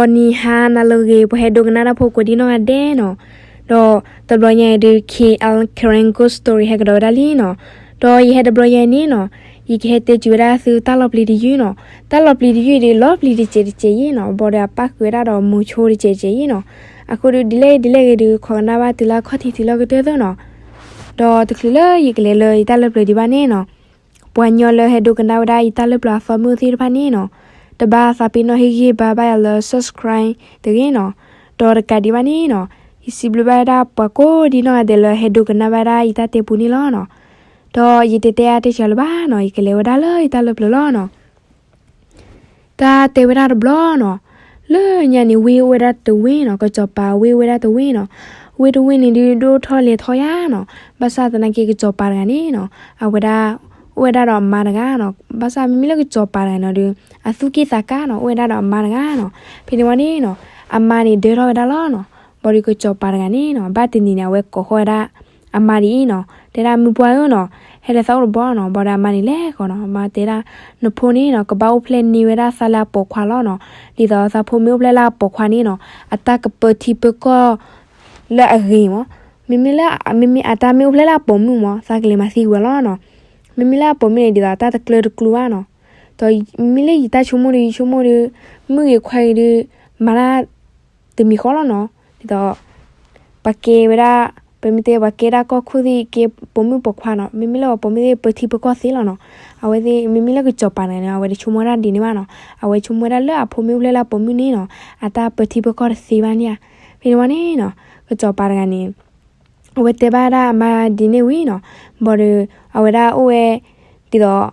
ဒီးနံၤဟါနၤလၢအဂ့ၤ ပှၤဟဲဒိကနၣ်တၢ်ဖိကိးဒံနီၢ်ဂၤဒဲးနီၤ, ဒီးတဘျီညါအံၤဒုး K L Karen Ghost Story ဟဲကဒီးဝဲဒၣ်လံနီၤ, ဒီးယဟဲတဘျီညါအံၤန့ၣ်နီၤ, ယကဟဲတဲစံးဝဲဒၣ်သုတၢ်လီၤပျံၤတယုၢ်နီၤ, တၢ်လီၤပျံၤတယုၢ်အံၤဒုး လီၤပျံၤတစဲးတစဲးအံၤနီၤ, ဘၣ်ဒီးအပၣ်ဃုာ်ဝဲဒၣ်ဒီးမိၤဆိတစဲးတစဲးအံၤနီၤ, အဃိဒုး ဒ်လဲၣ်ဒ်လဲၣ်ဂ့ၤဒုး ခိးကနၣ်ဘၣ်တုၤလၢခီၣ်ထံးတုၤလီၢ်ကတၢၢ်သၢနီၤ, ဒီးတချုးလၢယကလဲၤလၢယတၢ်လၢပျၢၤဒံးဘၣ်န့ၣ်နီၤ, ပှၤညီလၢဟဲဒိကနၣ်ဝဲဒၣ်ယတၢ်လၢပျၢၤအသီမုၣ်သ့ၣ်တဖၣ်န့ၣ်နီၤ, တဘၣ်သးပ့ၤနီၣ်ဟ့ၣ်ဂံၢ်ဟ့ၣ်ဘါဘၣ်ယၤလၢ subscribe တဂ့ၤနီၤ, ဒီးတကးဒံးဘၣ်န့ၣ်နီၤ, ယစံးဘျုးဘၣ်ဝဲဒၣ်ပှၤကိးဒံနီၢ်ဂၤဒဲးလၢဟဲဒိကနၣ်ဘၣ်ဝဲဒၣ်ယတၢ်တဲပူန့ၣ်လီၤနီၤ, ဒီးယတတဲအါတဲဆံးလၢၤဘၣ်နီၤ, ယကလဲၤဝဲဒၣ်လၢယတၢ်လၢပျၢၤလီၤနီၤ. တၢ်တဲဝဲဒၣ်တဘျီနီၤ, လၢညါန့ၣ် ဝ့ၢ်အိၣ်ဝဲဒၣ်တဝ့ၢ်နီၤ, ကစီၤပၤဝ့ၢ်အိၣ်ဝဲဒၣ်တဝ့ၢ်နီၤ, ဝ့ၢ်တဝ့ၢ်န့ၣ်ဒုး ဒိၣ်ထီၣ်လဲၤထီၣ်ယါနီၤ, ဘၣ်ဆၣ်သနာ်က့ကစီၤပၤတဂၤန့ၣ်နီၤ, အဝဲဒၣ် အိၣ်ဝဲဒၣ်ဒီးအမါတဂၤနီၤ, ဘၣ်ဆၣ်မ့မ့ၢ်လၢကစီၤပၤတဂၤန့ၣ်ဒီး အသူၣ်က့ၣ်သးကါနီၤ, အိၣ်ဝဲဒၣ်ဒီးအမါတဂၤနီၤ, ဖဲန့ၣ်ဝံၤန့ၣ်နီၤ, အမါန့ၣ်ဒၢထီၣ်ဝဲဒၣ်လီၤနီၤ, ဘၣ်ဒီးကစီၤပၤတဂၤန့ၣ်နီၤ, ဘၣ်တနံၤန့ၣ် အဝဲကိးဃီဝဲဒၣ် အမါဒ်အံၤနီၤ, တဲဒၣ်မုၢ်ပှၢ်ဧၢနီၤ, ဟဲလၢသးအိၣ်တဘျီနီၤ, ဘၣ်ဒီးအမါန့ၣ်လဲၤဃီနီၤ, အမါတဲဒၣ် နဖိန့ၣ်နီၤ, ကဘၣ်အိၣ်ဖျဲၣ်န့ၢ်ဝဲဒၣ်သးလၢအပိာ်ခွါလီၤနီၤ, ဒ်သိးသးဖိမ့ၢ်အိၣ်ဖျဲၣ်လၢအပိာ်ခွါန့ၣ်နီၤ, အတၢ်ကပၢထံပၢကီၢ်လၢအဂ့ၤမး, မ့မ့ၢ်လၢ မ့မ့ၢ်အတၢ်မ့ၢ်အိၣ်ဖျဲၣ်လၢအပိာ်မုၣ်မး သးကလဲၤမၤသံဝဲလီၤနီၤ, မ့မ့ၢ်လၢအပိာ်မုၣ်န့ၣ် ဒ်သိးတၢ်တကျၢၤတကျူဘၣ်နီၤ, ဒီးမ့မ့ၢ်လၢယတၢ်ဆိကမိၣ်ဒီး ယဆိကမိၣ်ဒီး မုၣ်ဂ့ၤခွါဂ့ၤဒီး မၤတၢ် တမံၤဃီလီၤနီၤ, ဒ်သိး ပှၤကဲဝဲဒၣ် ပမ့ၢ်တဲပှၤကဲဒၣ်ကီၢ်ခိၣ်သ့ၣ် ကဲပိာ်မုၣ်ပိာ်ခွါနီၤ, မ့မ့ၢ်လၢပှၤပိာ်မုၣ်သ့ၣ်ပၢထံပၢကီၢ်သ့လီၤနီၤ, အဝဲသ့ၣ် မ့မ့ၢ်လၢကစီၤပၤတဂၤန့ၣ် အဝဲတဆိကမိၣ်ဝဲဒၣ်ဒ်န့ၣ်ဘၣ်နီၤ, အဝဲဆိကမိၣ်ဝဲဒၣ်လၢအဖိမ့ၢ်အိၣ်ဖျဲၣ်လၢအပိာ်မုၣ်န့ၣ်နီၤ, အတၢ်ပၢထံပၢကီၢ်တသ့ဘၣ်န့ၣ်ဧါ, ဖဲန့ၣ်ဝံၤန့ၣ်နီၤ, ကစီၤပၤတဂၤန့ၣ် အဝဲတဲဘၣ်ဒၣ်အမါဒ်န့ၣ်ဝံၤနီၤ, ဘၣ်ဒီး အဝဲဒၣ်အိၣ်ဝဲ ဒ်သိး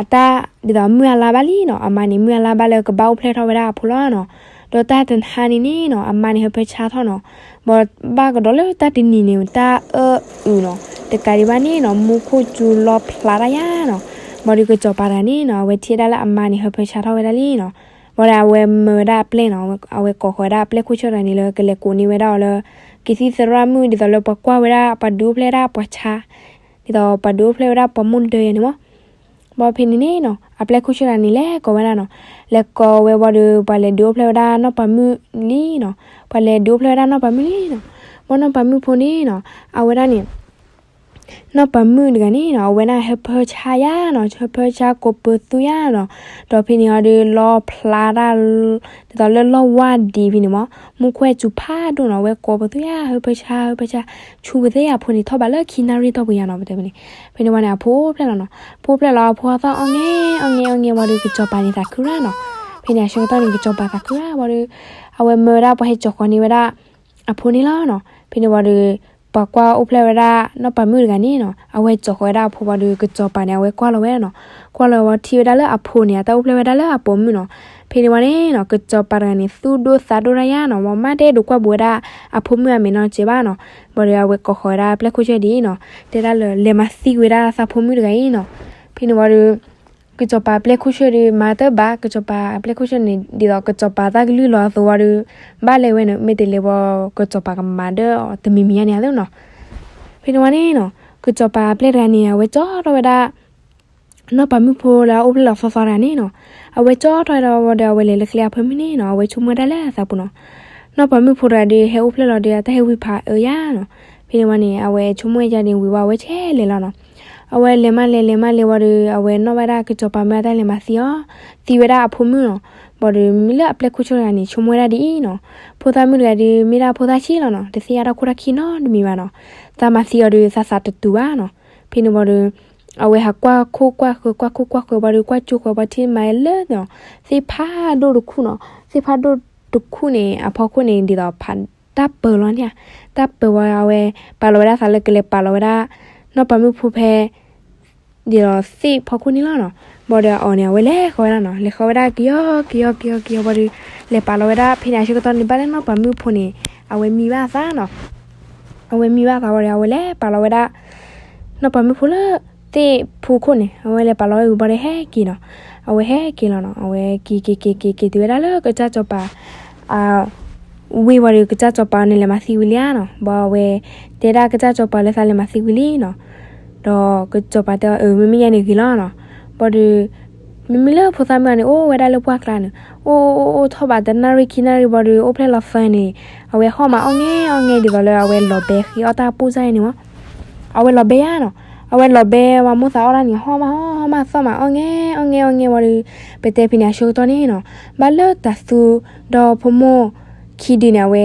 အတၢ် ဒ်သိးမုၢ်အလါဘၣ်လံနီၤ, အမါန့ၣ် မုၢ်အလါဘၣ်လၢကဘၣ်အိၣ်ဖျဲၣ်ထီၣ်ဝဲဒၣ်အဖိလီၤနီၤ, ဒီးတၢ်တနံၤန့ၣ်နီၤ အမါန့ၣ်ဟၢဖၢဆါထီၣ်နီၤ, ဘၣ်ဘၣ်ကဒီးလၢတၢ်တနံၤန့ၣ် တၢ်အၢအုးနီၤ, တကးဒံးဘၣ်န့ၣ်နီၤ မူခိၣ်စူၤလီၤဖျးတၢ်ယါနီၤ, ဘၣ်ဒီးကစီၤပၤတဂၤန့ၣ်နီၤ အဝဲထံၣ်ဒၣ်လၢအမါန့ၣ်ဟၢဖၢဆါထီၣ်ဝဲဒၣ်လံနီၤ, ဘၣ်ဒီးအဝဲမၢဝဲဒၣ်အပျဲၢ်နီၤ, အဝဲကိးဃီၤဝဲဒၣ်အပျဲၢ်ခိၣ်ဆၢၣ်တဂၤန့ၣ်လၢကလဲၤကိးန့ၢ်ဝဲဒၣ်အီၤလၢ ကသံၣ်သရၣ်မုၣ် ဒ်သိးလၢပှၤကွၢ်ဝဲဒၣ် ပှၤဒုးအိၣ်ဖျဲၣ်ဝဲဒၣ်ပှၤဆါ, ဒ်သိးပှၤဒုးအိၣ်ဖျဲၣ်ဝဲဒၣ်ပှၤမိၢ်ဒၢယါန့ၣ်မး, ဘၣ်ဖဲန့ၣ်န့ၣ်နီၤ အပျဲၢ်ခိၣ်ဆၢၣ်တဂၤန့ၣ် လဲၤကိးဝဲဒၣ်နီၤ, လဲၤကိးဝဲဘၣ်ဒီး ပှၤလဲၤဒုးအိၣ်ဖျဲၣ်ဝဲဒၣ်နီၢ်ပၤမုၣ်လံနီၤ, ပှၤလဲၤဒုးအိၣ်ဖျဲၣ်ဝဲဒၣ်နီၢ်ပၤမုၣ်လံနီၤ, ဘၣ်နီၢ်ပၤမုၣ်ဖိန့ၣ်နီၤ အဝဲဒၣ်န့ၣ် နီၢ်ပၤမုၣ်တဂၤန့ၣ်နီၤ အဝဲဒၣ်ဟၢဖၢဆါယါနီၤ, ဟၢဖၢဆါကိးပသူယါနီၤ, ဒီးဖဲန့ၣ်အီၤဒီးလီၤဖျးတၢ် ဒ်သိးလၢလီၢ်ဝါဒံးဖဲန့ၣ်မး, မူခိၣ်စူၤဖးဒိၣ်နီၤ, အဝဲကိးပသူယါ ဟၢဖၢဆါ ဟၢဖၢဆါ, ဆူပသ့ၣ်ညါအဖိန့ၣ်ထီၣ်ဘးလၢခံနၣ်ရံၣ်တီၢ်ပူၤယါနီၤ, ပတဲဖဲန့ၣ်, ဖဲန့ၣ်ဝံၤန့ၣ် အဖိအိၣ်ဖျဲၣ်လီၤနီၤ, ဖိအိၣ်ဖျဲၣ်လီၤ အဖိအသီၣ်အီၣ်ငဲ အီၣ်ငဲ အီၣ်ငဲဘၣ်ဒီး ကစီၤပၤန့ၣ်သးခုရၣ်နီၤ, ဖဲန့ၣ်အဆၢကတီၢ်န့ၣ် ကစီၤပၤသးခုရၣ်ဘၣ်ဒီး အဝဲမၢဝဲဒၣ်ပှၤဟဲကၠီၤဃီၤန့ၢ်ဝဲဒၣ် အဖိန့ၣ်လီၤနီၤ, ဖဲန့ၣ်ဝံၤဒီး ပှၤကွၢ်အိၣ်ဖျဲၣ်ဝဲဒၣ်နီၢ်ပၤမုၣ်တဂၤန့ၣ်နီၤ, အဝဲကၠီၤဃီၤဝဲဒၣ်အဖိဘၣ်ဒီး ကစီၤပၤန့ၣ် အဝဲကွၢ်လီၤဝဲနီၤ, ကွၢ်လီၤဝံၤထံၣ်ဝဲဒၣ်လၢအဖိန့ၣ် အတၢ်အိၣ်ဖျဲၣ်ဝဲဒၣ်လၢအပိာ်မုၣ်နီၤ, ဖဲန့ၣ်ဝံၤန့ၣ်နီၤ ကစီၤပၤတဂၤန့ၣ် သူၣ်ဒိၣ်သးဒိၣ်တၢ်ယါနီၤ, မ့ၢ်မ့ၢ်တအဲၣ်ဒိးကွၢ်ဘူးဝဲဒၣ်အဖိမုၣ်အမဲာ်နီတစဲးဘၣ်နီၤ, ဘၣ်ဒီးအဝဲကိးဃီၤဝဲဒၣ်အပျဲၢ်ခိၣ်ဆၢၣ်ဒ်အံၤနီၤ, တဲဒၣ်လၢလဲၤမၤသံဝဲဒၣ်သးဖိမုၣ်တဂၤအံၤနီၤ, ဖဲန့ၣ်ဝံၤဒီး ကစီၤပၤအပျဲၢ်ခိၣ်ဆၢၣ်ဒီး မၤတၢ်ဘၣ် ကစီၤပၤအပျဲၢ်ခိၣ်ဆၢၣ်န့ၣ် ဒ်သိးကစီၤပၤတၢ်ကလုၢ်လီၤအသိးဝံၤဒီး ဘၣ်လဲၤဝဲန့ၣ် မ့ၢ်တလဲၤဝံၤ ကစီၤပၤကမၤဒၢအီၤတမံၤမံၤညါန့ၣ်ဧါသ့နီၤ, ဖဲန့ၣ်ဝံၤန့ၣ်နီၤ ကစီၤပၤအပျဲၢ်တဂၤန့ၣ် အဝဲကၠီထီၣ်ဝဲဒၣ် နီၢ်ပၤမုၣ်ဖိလၢအအိၣ်ဖျဲၣ်လီၤသီသီတဂၤန့ၣ်နီၤ, အဝဲကၠီထီၣ်ဝဲဒၣ်ဝံၤဒီး အဝဲလဲၤလၢကျဲအဖၢမုၢ်န့ၣ်နီၤ အဝဲဆိကမိၣ်ဝဲဒၣ်လၢအသးပူၤနီၤ, နီၢ်ပၤမုၣ်ဖိတဂၤဒီး ဟဲအိၣ်ဖျဲၣ်လီၤဒီး အတၢ်ဟ့ၣ်ဝံဖးအၢယါနီၤ, ဖဲန့ၣ်ဝံၤန့ၣ် အဝဲဆိကမိၣ်ဝဲဒ်န့ၣ်ဝံၤဝံၤ အဝဲဆဲးလဲၤလီၤနီၤ, အဝဲလဲၤမးလဲၤ လဲၤမးလဲၤဝံၤဒီး အဝဲနီၣ်ဝဲဒၣ်ကစီၤပၤမ့ၢ်အတၢ်လဲၤမၤသံအီၤ, သံဝဲဒၣ်အဖိမုၣ်နီၤ, ဘၣ်ဒီးမ့မ့ၢ်လၢအပျဲၢ်ခိၣ်ဆၢၣ်တဂၤန့ၣ် ဆိကမိၣ်ဝဲဒၣ်ဒ်အံၤနီၤ, ဖိသၣ်မုၣ်တဂၤဒီး မ့ၢ်ဒၣ်ဖိသၣ်ဆံးလီၤနီၤ, တသ့ၣ်ညါတၢ်ခိၣ်တၢ်ခံနီတမံၤဘၣ်နီၤ, သးမၤသံအီၤဒီး သးသးတတူာ်ဘၣ်နီၤ, ဖဲန့ၣ်ဝံၤဒီး အဝဲဟးကွၢ်ခိၣ်ကွၢ်ဃၢၤ ကွၢ်ခိၣ်ကွၢ်ဃၢၤဝံၤဒီး ကွၢ်ကၠိဃၢၤဝံၤ ထံၣ်မၤလၢနီၤ, သ့ၣ်ဖးဒိၣ်တခူၣ်နီၤ, သ့ၣ်ဖးဒိၣ်တခူၣ်န့ၣ် အဖီခိၣ်န့ၣ် ဒ်သိးဖးတၢ်ပၢၤလီၤန့ၣ်ဧါ, တၢ်ပၢၤဝံၤ အဝဲပာ်လီၤဝဲဒၣ်သးလၢကလဲၤပာ်လီၤဝဲဒၣ် နီၢ်ပၤမုၣ်ဖိဖဲ ဒ်သိးသ့ၣ်ဖီခိၣ်န့ၣ်လီၤနီၤ, ဘၣ်ဒီးအီၤန့ၣ် အဝဲလဲၤဃီၤဝဲဒၣ်နီၤ, လဲၤဃီၤဝဲဒၣ်ကယီကယီကယီကယီဘၣ်ဒီး လဲၤပာ်လီၤဝဲဒၣ် ဖဲန့ၣ်အဆၢကတီၢ်န့ၣ် ဘၣ်လၢနီၢ်ပၤမုၣ်ဖိန့ၣ် အဝဲမံဘၣ်အသးနီၤ, အဝဲမံဘၣ်အသးဝံၤဒီး အဝဲလဲၤပာ်လီၤဝဲဒၣ် နီၢ်ပၤမုၣ်ဖိလၢ သ့ၣ်ဖီခိၣ်န့ၣ် အဝဲလဲၤပာ်လီၤဝဲဝံၤဘၣ်ဒီးဟဲက့ၤနီၤ, အဝဲဟဲက့ၤလီၤနီၤ, အဝဲက့ၤက့ၤက့ၤက့ၤက့ၤတုၤဝဲဒၣ်လၢကစၢ်စီၤပၤ အဝ့ၢ်ဝံၤဒီး ကစၢ်စီၤပၤန့ၣ် လဲၤမၤသံဝံၤလံဧါနီၤ, ဘၣ်အဝဲတဲဒၣ်ကစၢ်စီၤပၤလၢသးလဲၤမၤသံဝံၤလံနီၤ, ဒီးကစီၤပၤတဲအီၤ အၢ မ့မ့ၢ်ယဲန့ၣ်ဂ့ၤလီၤနီၤ, ဘၣ်ဒီး မ့မ့ၢ်လၢဖိသၣ်မုၣ်န့ၣ် အိၣ်ဝဲဒၣ်လၢပှၢ်ကျါန့ၣ် အိၣ်အိၣ်အိၣ်အိၣ်ထီၣ်ဘးတနၣ်ရံၣ်ခံနၣ်ရံၣ်ဘၣ်ဒီး အိၣ်ဖျဲၣ်လီၤသၢန့ၣ် အဝဲဟီၣ်မးအီၣ်ငဲအီၣ်ငဲဒ်သိးလၢအဝဲလီၤဘဲဃ့အီၣ်တၢ်ပိၢ်စၢ်အံၤန့ၣ်မး. အဝဲလီၤဘဲဧါနီၤ, အဝဲလီၤဘဲဝဲမိၢ်သးအီၣ်တၢ်န့ၣ် ဟီၣ်မးဟီၣ်မးသီၣ်မးအီၣ်ငဲအီၣ်ငဲအီၣ်ငဲဝံၤဒီး ပတဲဖဲန့ၣ်အဆၢကတီၢ်န့ၣ်နီၤ, ဘၣ်လၢတၤသူဒီဖိမိၢ်ခံဒုန့ၣ် အဝဲ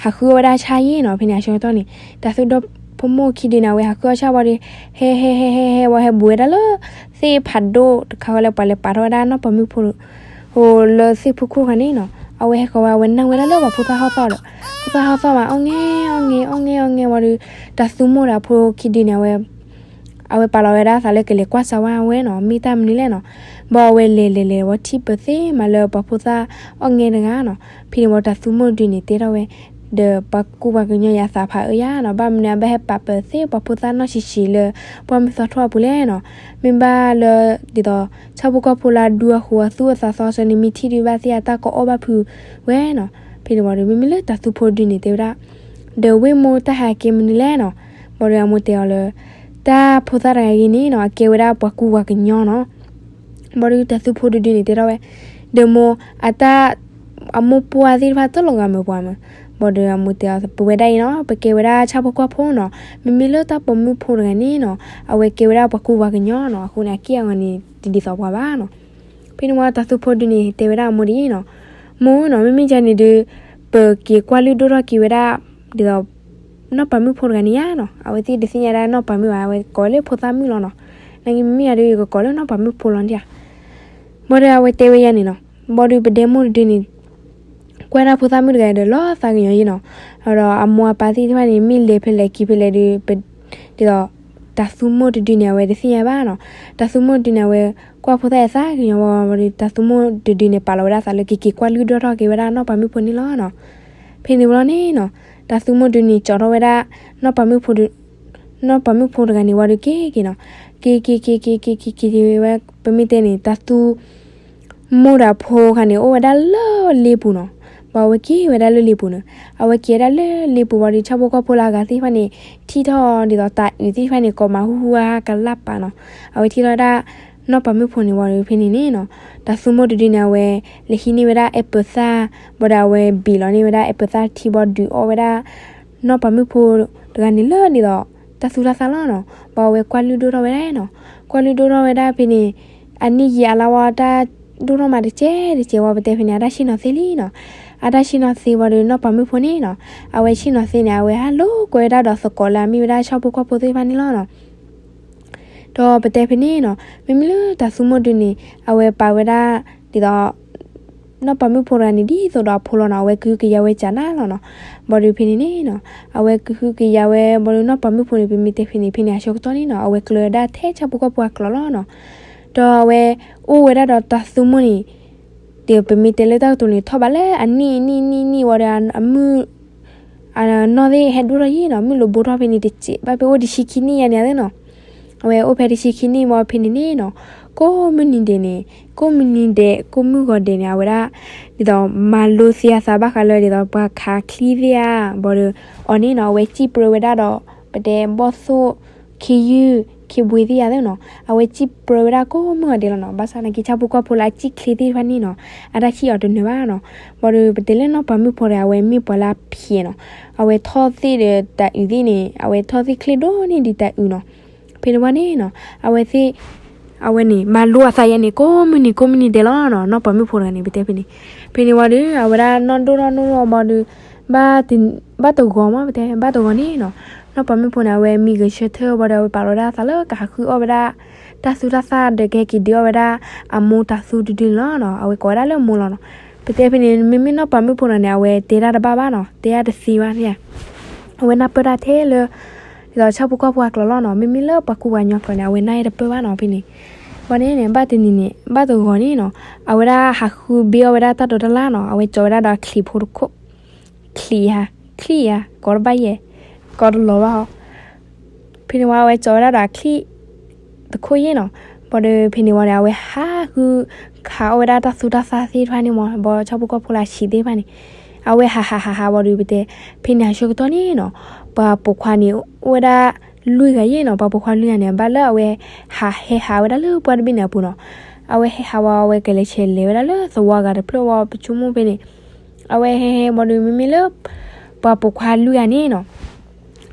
ဟးဃုအီၣ်ဝဲဒၣ်ဆၣ်ယဲနီၤ. ဖဲန့ၣ်အဆၢကတီၢ်န့ၣ် တၤသူဒီဖိမိၢ်ခံဒုန့ၣ် အဝဲဟးဃုအီၣ်ဆၣ်ဝံၤဒီး ဟဲဟဲဟဲဟဲဟဲဝံၤ ဟဲဘူးဝဲဒၣ်လၢ သ့ၣ်ဖးဒိၣ်တခါဝဲလၢပှၤလဲၤပာ်ထီၣ်ဝဲဒၣ်နီၢ်ပၤမုၣ်ဖိ ဟိလၢသ့ၣ်ဖူခိၣ်တဂၤန့ၣ်နီၤ. အဝဲဟဲဃီၤဝဲ အဝဲနၢ်ဝဲဒၣ်လၢပှၤဖိသၣ်ဟီၣ်သီၣ်ဒီး ဖိသၣ်ဟီၣ်သီၣ်မးအီၣ်ငဲအီၣ်ငဲအီၣ်ငဲအီၣ်ငဲဝံၤဒီး တၤသူမိၢ်ဒီးအဖိခံဒုန့ၣ် အဝဲ အဝဲပာ်လီၤဝဲဒၣ်အသးလၢကလဲၤကွၢ်စၢၤဝဲနီၤ မ့ၢ်တၢ်မနုၤလဲၣ်နီၤ. ဘၣ်အဝဲလဲၤလဲၤလဲၤဝံၤထံၣ်ပၢၤသ့မးလၢပှၤဖိသၣ်အီၣ်ငဲတဂၤနီၤ. ဖဲန့ၣ်ဝံၤတၤသူမိၢ်ဒုန့ၣ်တဲထီၣ်ဝဲ ဒီးပှၤကူပှၤကညီယၤသးဖးအၢယၤနီၤ, ဘၣ်မနုၤအဘၣ်ဟဲပာ်ပၢၤသ့ပှၤဖိသၣ်နီၢ်ဆံးဆံးလၢ ပှၢ်မုၢ်သီထီၣ်အပူၤလဲၣ်နီၤ. မ့ၢ်ဘၣ်လၢ ဒ်သိး ဆၣ်ဖိကီၢ်ဖိလၢအဒူအဃိအသူၣ်အသးသီအဆၢန့ၣ် မ့ၢ်ထံၣ်ဒုးဘၣ်သ့ၣ်အတၢ်ကအီၣ်ဘၣ်ဖုးဝဲနီၤ. ဖဲန့ၣ်ဝံၤဒီး မ့မ့ၢ်လၢတၤသူဖိဒုန့ၣ်တဲဝဲဒၣ် ဒီးဝ့ၢ်မိၢ်တၢ်ဟဲက့ၤမနုၤလဲၣ်နီၤ. ဘၣ်ဒီးအမိၢ်တဲအီၤလၢ တၢ်ဖိသၣ်တဂၤအံၤန့ၣ်နီၤ အကဲဝဲဒၣ်ပှၤကူပှၤကညီနီၤ. ဘၣ်ဒီးတၤသူဖိတဒုန့ၣ်တဲထီၣ်ဝဲ ဒီးမိၢ်အတၢ် အမိၢ်ပှၢ်သ့ၣ်တဖၣ်တလီၤဂာ်မုာ်ပှၤမုာ်. ဘၣ်ဒီးအမိၢ်တဲအီၤ ပဝဲဒၣ်အံၤနီၤ ပကဲဝဲဒၣ်ဆၣ်ဖိကီၢ်ဖိနီၤ. မ့မ့ၢ်လၢတၢ်ပိာ်မုၣ်ဖိတဂၤန့ၣ်နီၤ အဝဲကဲဝဲဒၣ်ပှၤကူပှၤကညီနီၤ. အဃိန့ၣ် အက့ၢ်အဂီၤန့ၣ် တဒ်သိးပှၤဘၣ်နီၤ. ဖဲန့ၣ်ဝံၤတၤသူဖိဒုန့ၣ် တဲဝဲဒၣ်အမိၢ်ဒ်အံၤနီၤ, မိၢ်နီၤ မ့မ့ၢ်ဒ်န့ၣ်ဒီး ပက့ၤကွၢ်လုၢ်ဒိၣ်ထီၣ်က့ၤဝဲဒၣ် ဒ်သိး နီၢ်ပၤမုၣ်ဖိတဂၤန့ၣ်ယါနီၤ. အဝဲသ့ၣ်တသ့ၣ်ညါဒၣ်နီၢ်ပၤမုၣ်ဘၣ်, အဝဲကိးလၢဖိသၣ်မုၣ်လီၤနီၤ. နာ်က့မ့မ့ၢ်ယၤဒီး ယကကိးလၢနီၢ်ပၤမုၣ်ဖိလီၤဒၣ်ဧါ. ဘၣ်ဒီးအဝဲတဲဝဲယၤန့ၣ်နီၤ, ဘၣ်ဒီးပဒဲမိၢ်တဒုန့ၣ် ကွၢ်ဒၣ်ဖိသၣ်မုၣ်တဂၤဒီးလီၤသးကညီၤယါနီၤ. ဒီးအမိၢ်အပၢ်သ့ၣ်တဖၣ်န့ၣ် မ့ၢ်လဲၤဖဲလဲၣ်က့ၤဖဲလဲၣ်ဒီး ဒ်သိး တၤသူမိၢ်တဒုန့ၣ် အဝဲတသ့ၣ်ညါဘၣ်နီၤ. တၤသူမိၢ်တဒုန့ၣ် အဝဲကွၢ်ဖိသၣ်အသးကညီၤဝံၤဒီး တၤသူမိၢ်တဒုန့ၣ် ပာ်လီၤဝဲဒၣ်အသးလၢကက့ၤကွၢ်လုၢ်ဒိၣ်ထီၣ်က့ၤဝဲဒၣ်နီၢ်ပၤမုၣ်ဖိန့ၣ်လီၤနီၤ. ဖဲန့ၣ်ဝံၤလီၤန့ၣ်နီၤ, တၤသူမိၢ်တဒုန့ၣ် ကၠီထီၣ်ဝဲဒၣ် နီၢ်ပၤမုၣ်ဖိတဂၤန့ၣ်ဝံၤဒီးက့ၤက့ၤနီၤ. က့ၤက့ၤက့ၤက့ၤက့ၤက့ၤက့ၤဝဲ ပမ့ၢ်တဲန့ၣ် တၤသူ မိၢ်ဒီးအဖိခါန့ၣ် အိၣ်ဝဲဒၣ်လၢလ့ပူၤနီၤ. ဘၣ်အဝဲက့ၤဝဲဒၣ်လၢလ့ပူၤန့ၣ်, အဝဲက့ၤဝဲဒၣ်လၢလ့ပူၤဝံၤဒီး ဆၣ်ဖိကီၢ်ဖိလၢအဂၤသ့ၣ်တဖၣ်န့ၣ် ထံၣ်ထီၣ်ဒ်သိးတၤအုးသ့ၣ်တဖၣ်န့ၣ် ကိးမၤဟူဟူအါကလၢ်ပာ်နီၤ. အဝဲထံၣ်ထီၣ်ဝဲဒၣ် နီၢ်ပၤမုၣ်ဖိန့ၣ်ဝံၤဒီး ဖဲန့ၣ်န့ၣ်နီၤ, တၤသူမိၢ်တဒုန့ၣ် အဝဲ လဲၤဟံးန့ၢ်ဝဲဒၣ်အဲၣ်ပၢၤသၣ်, ဘၣ်ဒီးအဝဲဘ့ၣ်လီၤန့ၢ်ဝဲဒၣ်အဲၣ်ပၢၤသၣ်ထံဘၣ်ဒုးအီၣ်ဝဲဒၣ် နီၢ်ပၤမုၣ်ဖိတဂၤန့ၣ်လၢဒ်သိး တၢ်သူၣ်တၢ်သၣ်လီၤနီၤ. ဘၣ်အဝဲကွၢ်လုၢ်ဒိၣ်ထီၣ်ဝဲဒၣ်နီၤ, ကွၢ်လုၢ်ဒိၣ်ထီၣ်ဝဲဒၣ်ဖဲန့ၣ် အနံၣ်ယံာ်အလါဝံၤ တၢ်ဒိၣ်ထီၣ်မးတကဲတကဲဝံၤ ပတဲဖဲန့ၣ် အတၢ်ဆ့ၣ်နီၤသ့လံနီၤ. အတၢ်ဆ့ၣ်နီၤသ့ဝံၤဒီး နီၢ်ပၤမုၣ်ဖိန့ၣ်နီၤ, အဝဲဆ့ၣ်နီၤသ့န့ၣ် အဝဲဟးလိာ်ကွဲဝဲဒၣ်ဒီးသကိးလၢအမ့ၢ်ဝဲဒၣ်ဆၣ်ဖိကီၢ်ဖိသ့ၣ်တဖၣ်န့ၣ်လီၤနီၤ. ဒီးပတဲဖဲန့ၣ်နီၤ, မ့မ့ၢ်လၢတၤသူမိၢ်တဒုန့ၣ် အဝဲပာ်ဝဲဒၣ် ဒ်သိး နီၢ်ပၤမုၣ်ဖိတဂၤန့ၣ် ဒ်သိးဒီးအဖိလီၤနီၤ, အဝဲကဟုကယာ်ဝဲကနၣ်လီၤနီၤ. ဘၣ်ဒီးဖဲန့ၣ်န့ၣ်နီၤ, အဝဲကဟုကယာ်ဝဲ ဘၣ်ဒီးနီၢ်ပၤမုၣ်ဖိန့ၣ် ပမ့ၢ်တဲဖဲန့ၣ် ဖဲန့ၣ်အဆၢကတီၢ်န့ၣ်နီၤ, အဝဲကျၢၤဝဲဒၣ်ထဲဆၣ်ဖိကီၢ်ဖိအကျိၤလီၤနီၤ. ဒီးအဝဲအိၣ်ဝဲဒၣ်ဒီးတၤသူမိၢ်န့ၣ် ဒီးပမ့ၢ်တဲလၢတၢ်ကတိၤန့ၣ် ထီၣ်ဘးလၢအနံၣ်နံၣ်နံၣ်နံၣ်ဝံၤဒီး အမုၢ် အနီၢ်သ့ၣ်ဟဲဒိၣ်ထီၣ်ယံၤနီၤ, မုၢ်လိာ်ဘိထီၣ်ဖဲန့ၣ်တစဲး ဘၣ်ဖဲအိၣ်တဆံခံနံၣ်ယါန့ၣ်သ့ၣ်နီၤ. အဝဲအိၣ်ဖဲတဆံခံနံၣ်ဝံၤဖဲန့ၣ်န့ၣ်နီၤ, ကိးမုၢ်နံၤဒဲးန့ၣ် ကိးမုၢ်နံၤဒဲး ကိးမုၢ်ဂီၤဒဲးန့ၣ် အဝဲဒၣ် ဒ်သိးမၤလိသ့အသးဘၣ်ဃးလၢ ဒ်သိးပှၤခးချံသ့ၣ်ဧါ, ဘၣ်ဒီးအီၤန့ၣ်နီၤ, အဝဲစံၣ်ပြၢဝဲဒၣ်ဒီး ပတဲဘီၣ်သိၣ် ခ့ယုၢ် ခ့ဘှ့သ့ၣ်ဧါသ့ၣ်နီၤ, အဝဲစံၣ်ပြၢဝဲဒၣ်ကိးမုၢ်ဂီၤဒဲးလီၤနီၤ. ဘၣ်ဆၣ်နာ်က့ ဆၣ်ဖိကီၢ်ဖိလၢအစံၣ်ချ့သ့ၣ်တဖၣ်န့ၣ်နီၤ, အတၢ်ထံၣ်အီၤတနၢၤဘၣ်နီၤ. ဘၣ်ဒီးပတဲလၢနီၢ်ပၤမုၣ်ဖိဒီး အဝဲမ့ၢ်ပှၤလၢအဖျဲးနီၤ, အဝဲထီၣ်သ့ၣ်ဒီးတၤအုးသ့ၣ်န့ၣ် အဝဲထီၣ်သ့ၣ်ချ့ဒိၣ်န့ၢ်ဒံးတၤအုးနီၤ. ဖဲန့ၣ်ဝံၤန့ၣ်နီၤ, အဝဲသ့ၣ် အဝဲန့ၣ် မၤလိအသးယါန့ၣ် ကိးမုၢ်နံၤကိးမုၢ်နံၤဒဲးလီၤနီၤ, နီၢ်ပၤမုၣ်ဖိတဂၤန့ၣ် ပတဲဖဲန့ၣ်. ဖဲန့ၣ်ဝံၤဒီး အဝဲဒၣ်နီၢ်ဒိၣ်ထီၣ်နီၢ်ဒိၣ်ဘၣ်ဒီး ဘၣ်တဂီၤမး ပတဲ ဘၣ်တဂီၤန့ၣ်နီၤ, နီၢ်ပၤမုၣ်ဖိန့ၣ် အဝဲမံဂဲၤဆၢထၢၣ်ဘၣ်ဒီး အဝဲပာ်လီၤဒၣ်အသးလၢကဟးဃုအီၣ်ဝဲဒၣ် တၢ်သူတၢ်သၣ်ဒီးကဟဲက့ၤဒုးအီၣ်ဝဲဒၣ် အမိၢ်တၤသူတဒုန့ၣ်လီၤနီၤ. အဝဲကိးဝဲဒၣ်လၢမိၢ်လီၤနီၤ. ပတဲဖဲန့ၣ် မ့မ့ၢ်နီၢ်ပၤမုၣ်ဖိတဂၤန့ၣ် အဝဲတဲတၢ်တဘၣ်ဘၣ်နီၤ, တဲတၢ်တသ့ဘၣ်န့ၣ်. အဝဲနၢ်ပၢၢ်တၢ်ထဲလၢ ဒ်သိးဆၣ်ဖိကီၢ်ဖိအကျိၤလီၤနီၤ. မ့မ့ၢ်လၢပှၤကူပှၤကညီကျိၤန့ၣ် အဝဲနၢ်အၢတပၢၢ်ဘၣ်နီၤ ဖဲန့ၣ်. ဘၣ်န့ၣ်န့ၣ် ဘၣ်တနံၤန့ၣ် ဘၣ်တဂီၤန့ၣ်နီၤ, အဝဲဒၣ်ဟးဃုဘ့အီၣ်ဝဲဒၣ်တၢ်ဒိးတၢ်လၣ်နီၤ, အဝဲကၠီဝဲဒၣ်ဒီးအချံးဖိတခိၣ်, ချံးဧါ, ချံးဧါ, ကိးတဘၣ်ယဲၢ်, ကိးတလီၤဘၣ်ဟီ. ဖဲန့ၣ်ဝံၤ အဝဲကၠီဝဲဒၣ်ဒီးအချံး တခိၣ်ယဲၢ်နီၤ. ဘၣ်ဒီးဖဲန့ၣ်ဝံၤန့ၣ် အဝဲဟးဃုခးအီၣ်ဝဲဒၣ်တၢ်သူတၢ်သၣ်သ့ၣ်တဖၣ်န့ၣ်မး, ဘၣ်ဆၣ်ဖိကီၢ်ဖိလၢအဆံးသ့ၣ်တဖၣ်န့ၣ်, အဝဲဟးဟးဟးဟးဘၣ်ဒီး ပတဲ ဖဲန့ၣ်အဆၢကတီၢ်န့ၣ်နီၤ, ပှၤပိာ်ခွါန့ၣ် အိၣ်ဝဲဒၣ်လွံၢ်ဂၤယဲၢ်နီၤ. ပှၤပိာ်ခွါလွံၢ်ဂၤန့ၣ် ဘၣ်လၢအဝဲဟးဟဲဟးဝဲဒၣ်လၢပှၢ်တဘ့ၣ်န့ၣ်အပူၤနီၤ. အဝဲဟဲဟးဝဲ အဝဲကလဲၤဆဲးလဲၤဝဲဒၣ်လၢသဝီဂၤတဖျၢၣ်ဝံၤ ပဆိကမိၣ်ဖဲန့ၣ်, အဝဲဟဲဟဲဘၣ်ဒီး မ့မ့ၢ်လၢ ပှၤပိာ်ခွါလွံၢ်ဂၤန့ၣ်နီၤ,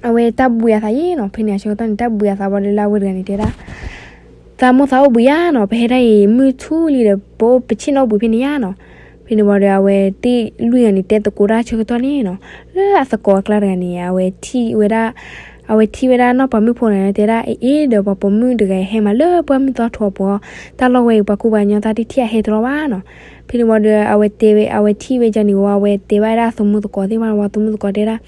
အဝဲတၢ်ဘှံးအသးယဲနီၤ. ဖဲန့ၣ်အဆၢကတီၢ်န့ၣ် တၢ်ဘှံးအသးဘၣ်ဒီး လၢအဝဲတဂၤန့ၣ်တဲဒၣ်, သးမိၢ်သးအိၣ်ဘှံးယါနီၤ, ပဟဲဒၣ်အံၤ မုၢ်ဆူၣ်လံဒီး ပအိၣ်ပဆ့ၣ်နီၤဘှံးဖဲန့ၣ်ယါနီၤ. ဖဲန့ၣ်ဝံၤဒီး အဝဲသ့ၣ်လွံၢ်ဂၤန့ၣ် တဲသကိးတၢ်ဆၢကတီၢ်န့ၣ်နီၤ, လၢအသကိးအကျါတဂၤန့ၣ် အဝဲထံၣ်ဝဲဒၣ် အဝဲထံၣ်ဝဲဒၣ်နီၢ်ပၤမုၣ်ဖိတဂၤန့ၣ် တဲဒၣ် အ့ ဒီးပှၤပိာ်မုၣ်တဂၤအံၤ ဟဲမးလၢပှၢ်မုၢ်သီထွဲပူၤ, တၢ်လီၢ်ဝဲအံၤ ပှၤကူပှၤကညီသးတထံၣ်အဟဲတြီဘၣ်နီၤ. ဖဲန့ၣ်ဝံၤဒီး အဝဲတဲဝဲ အဝဲထံၣ်ဝဲဒ်န့ၣ်ဝံၤ အဝဲတဲဘၣ်ဝဲဒၣ်အသုးမုၢ်သကိးသ့ၣ်တဖၣ်န့ၣ်ဝံၤ သုးမုၢ်သကိးတဲဒၣ်,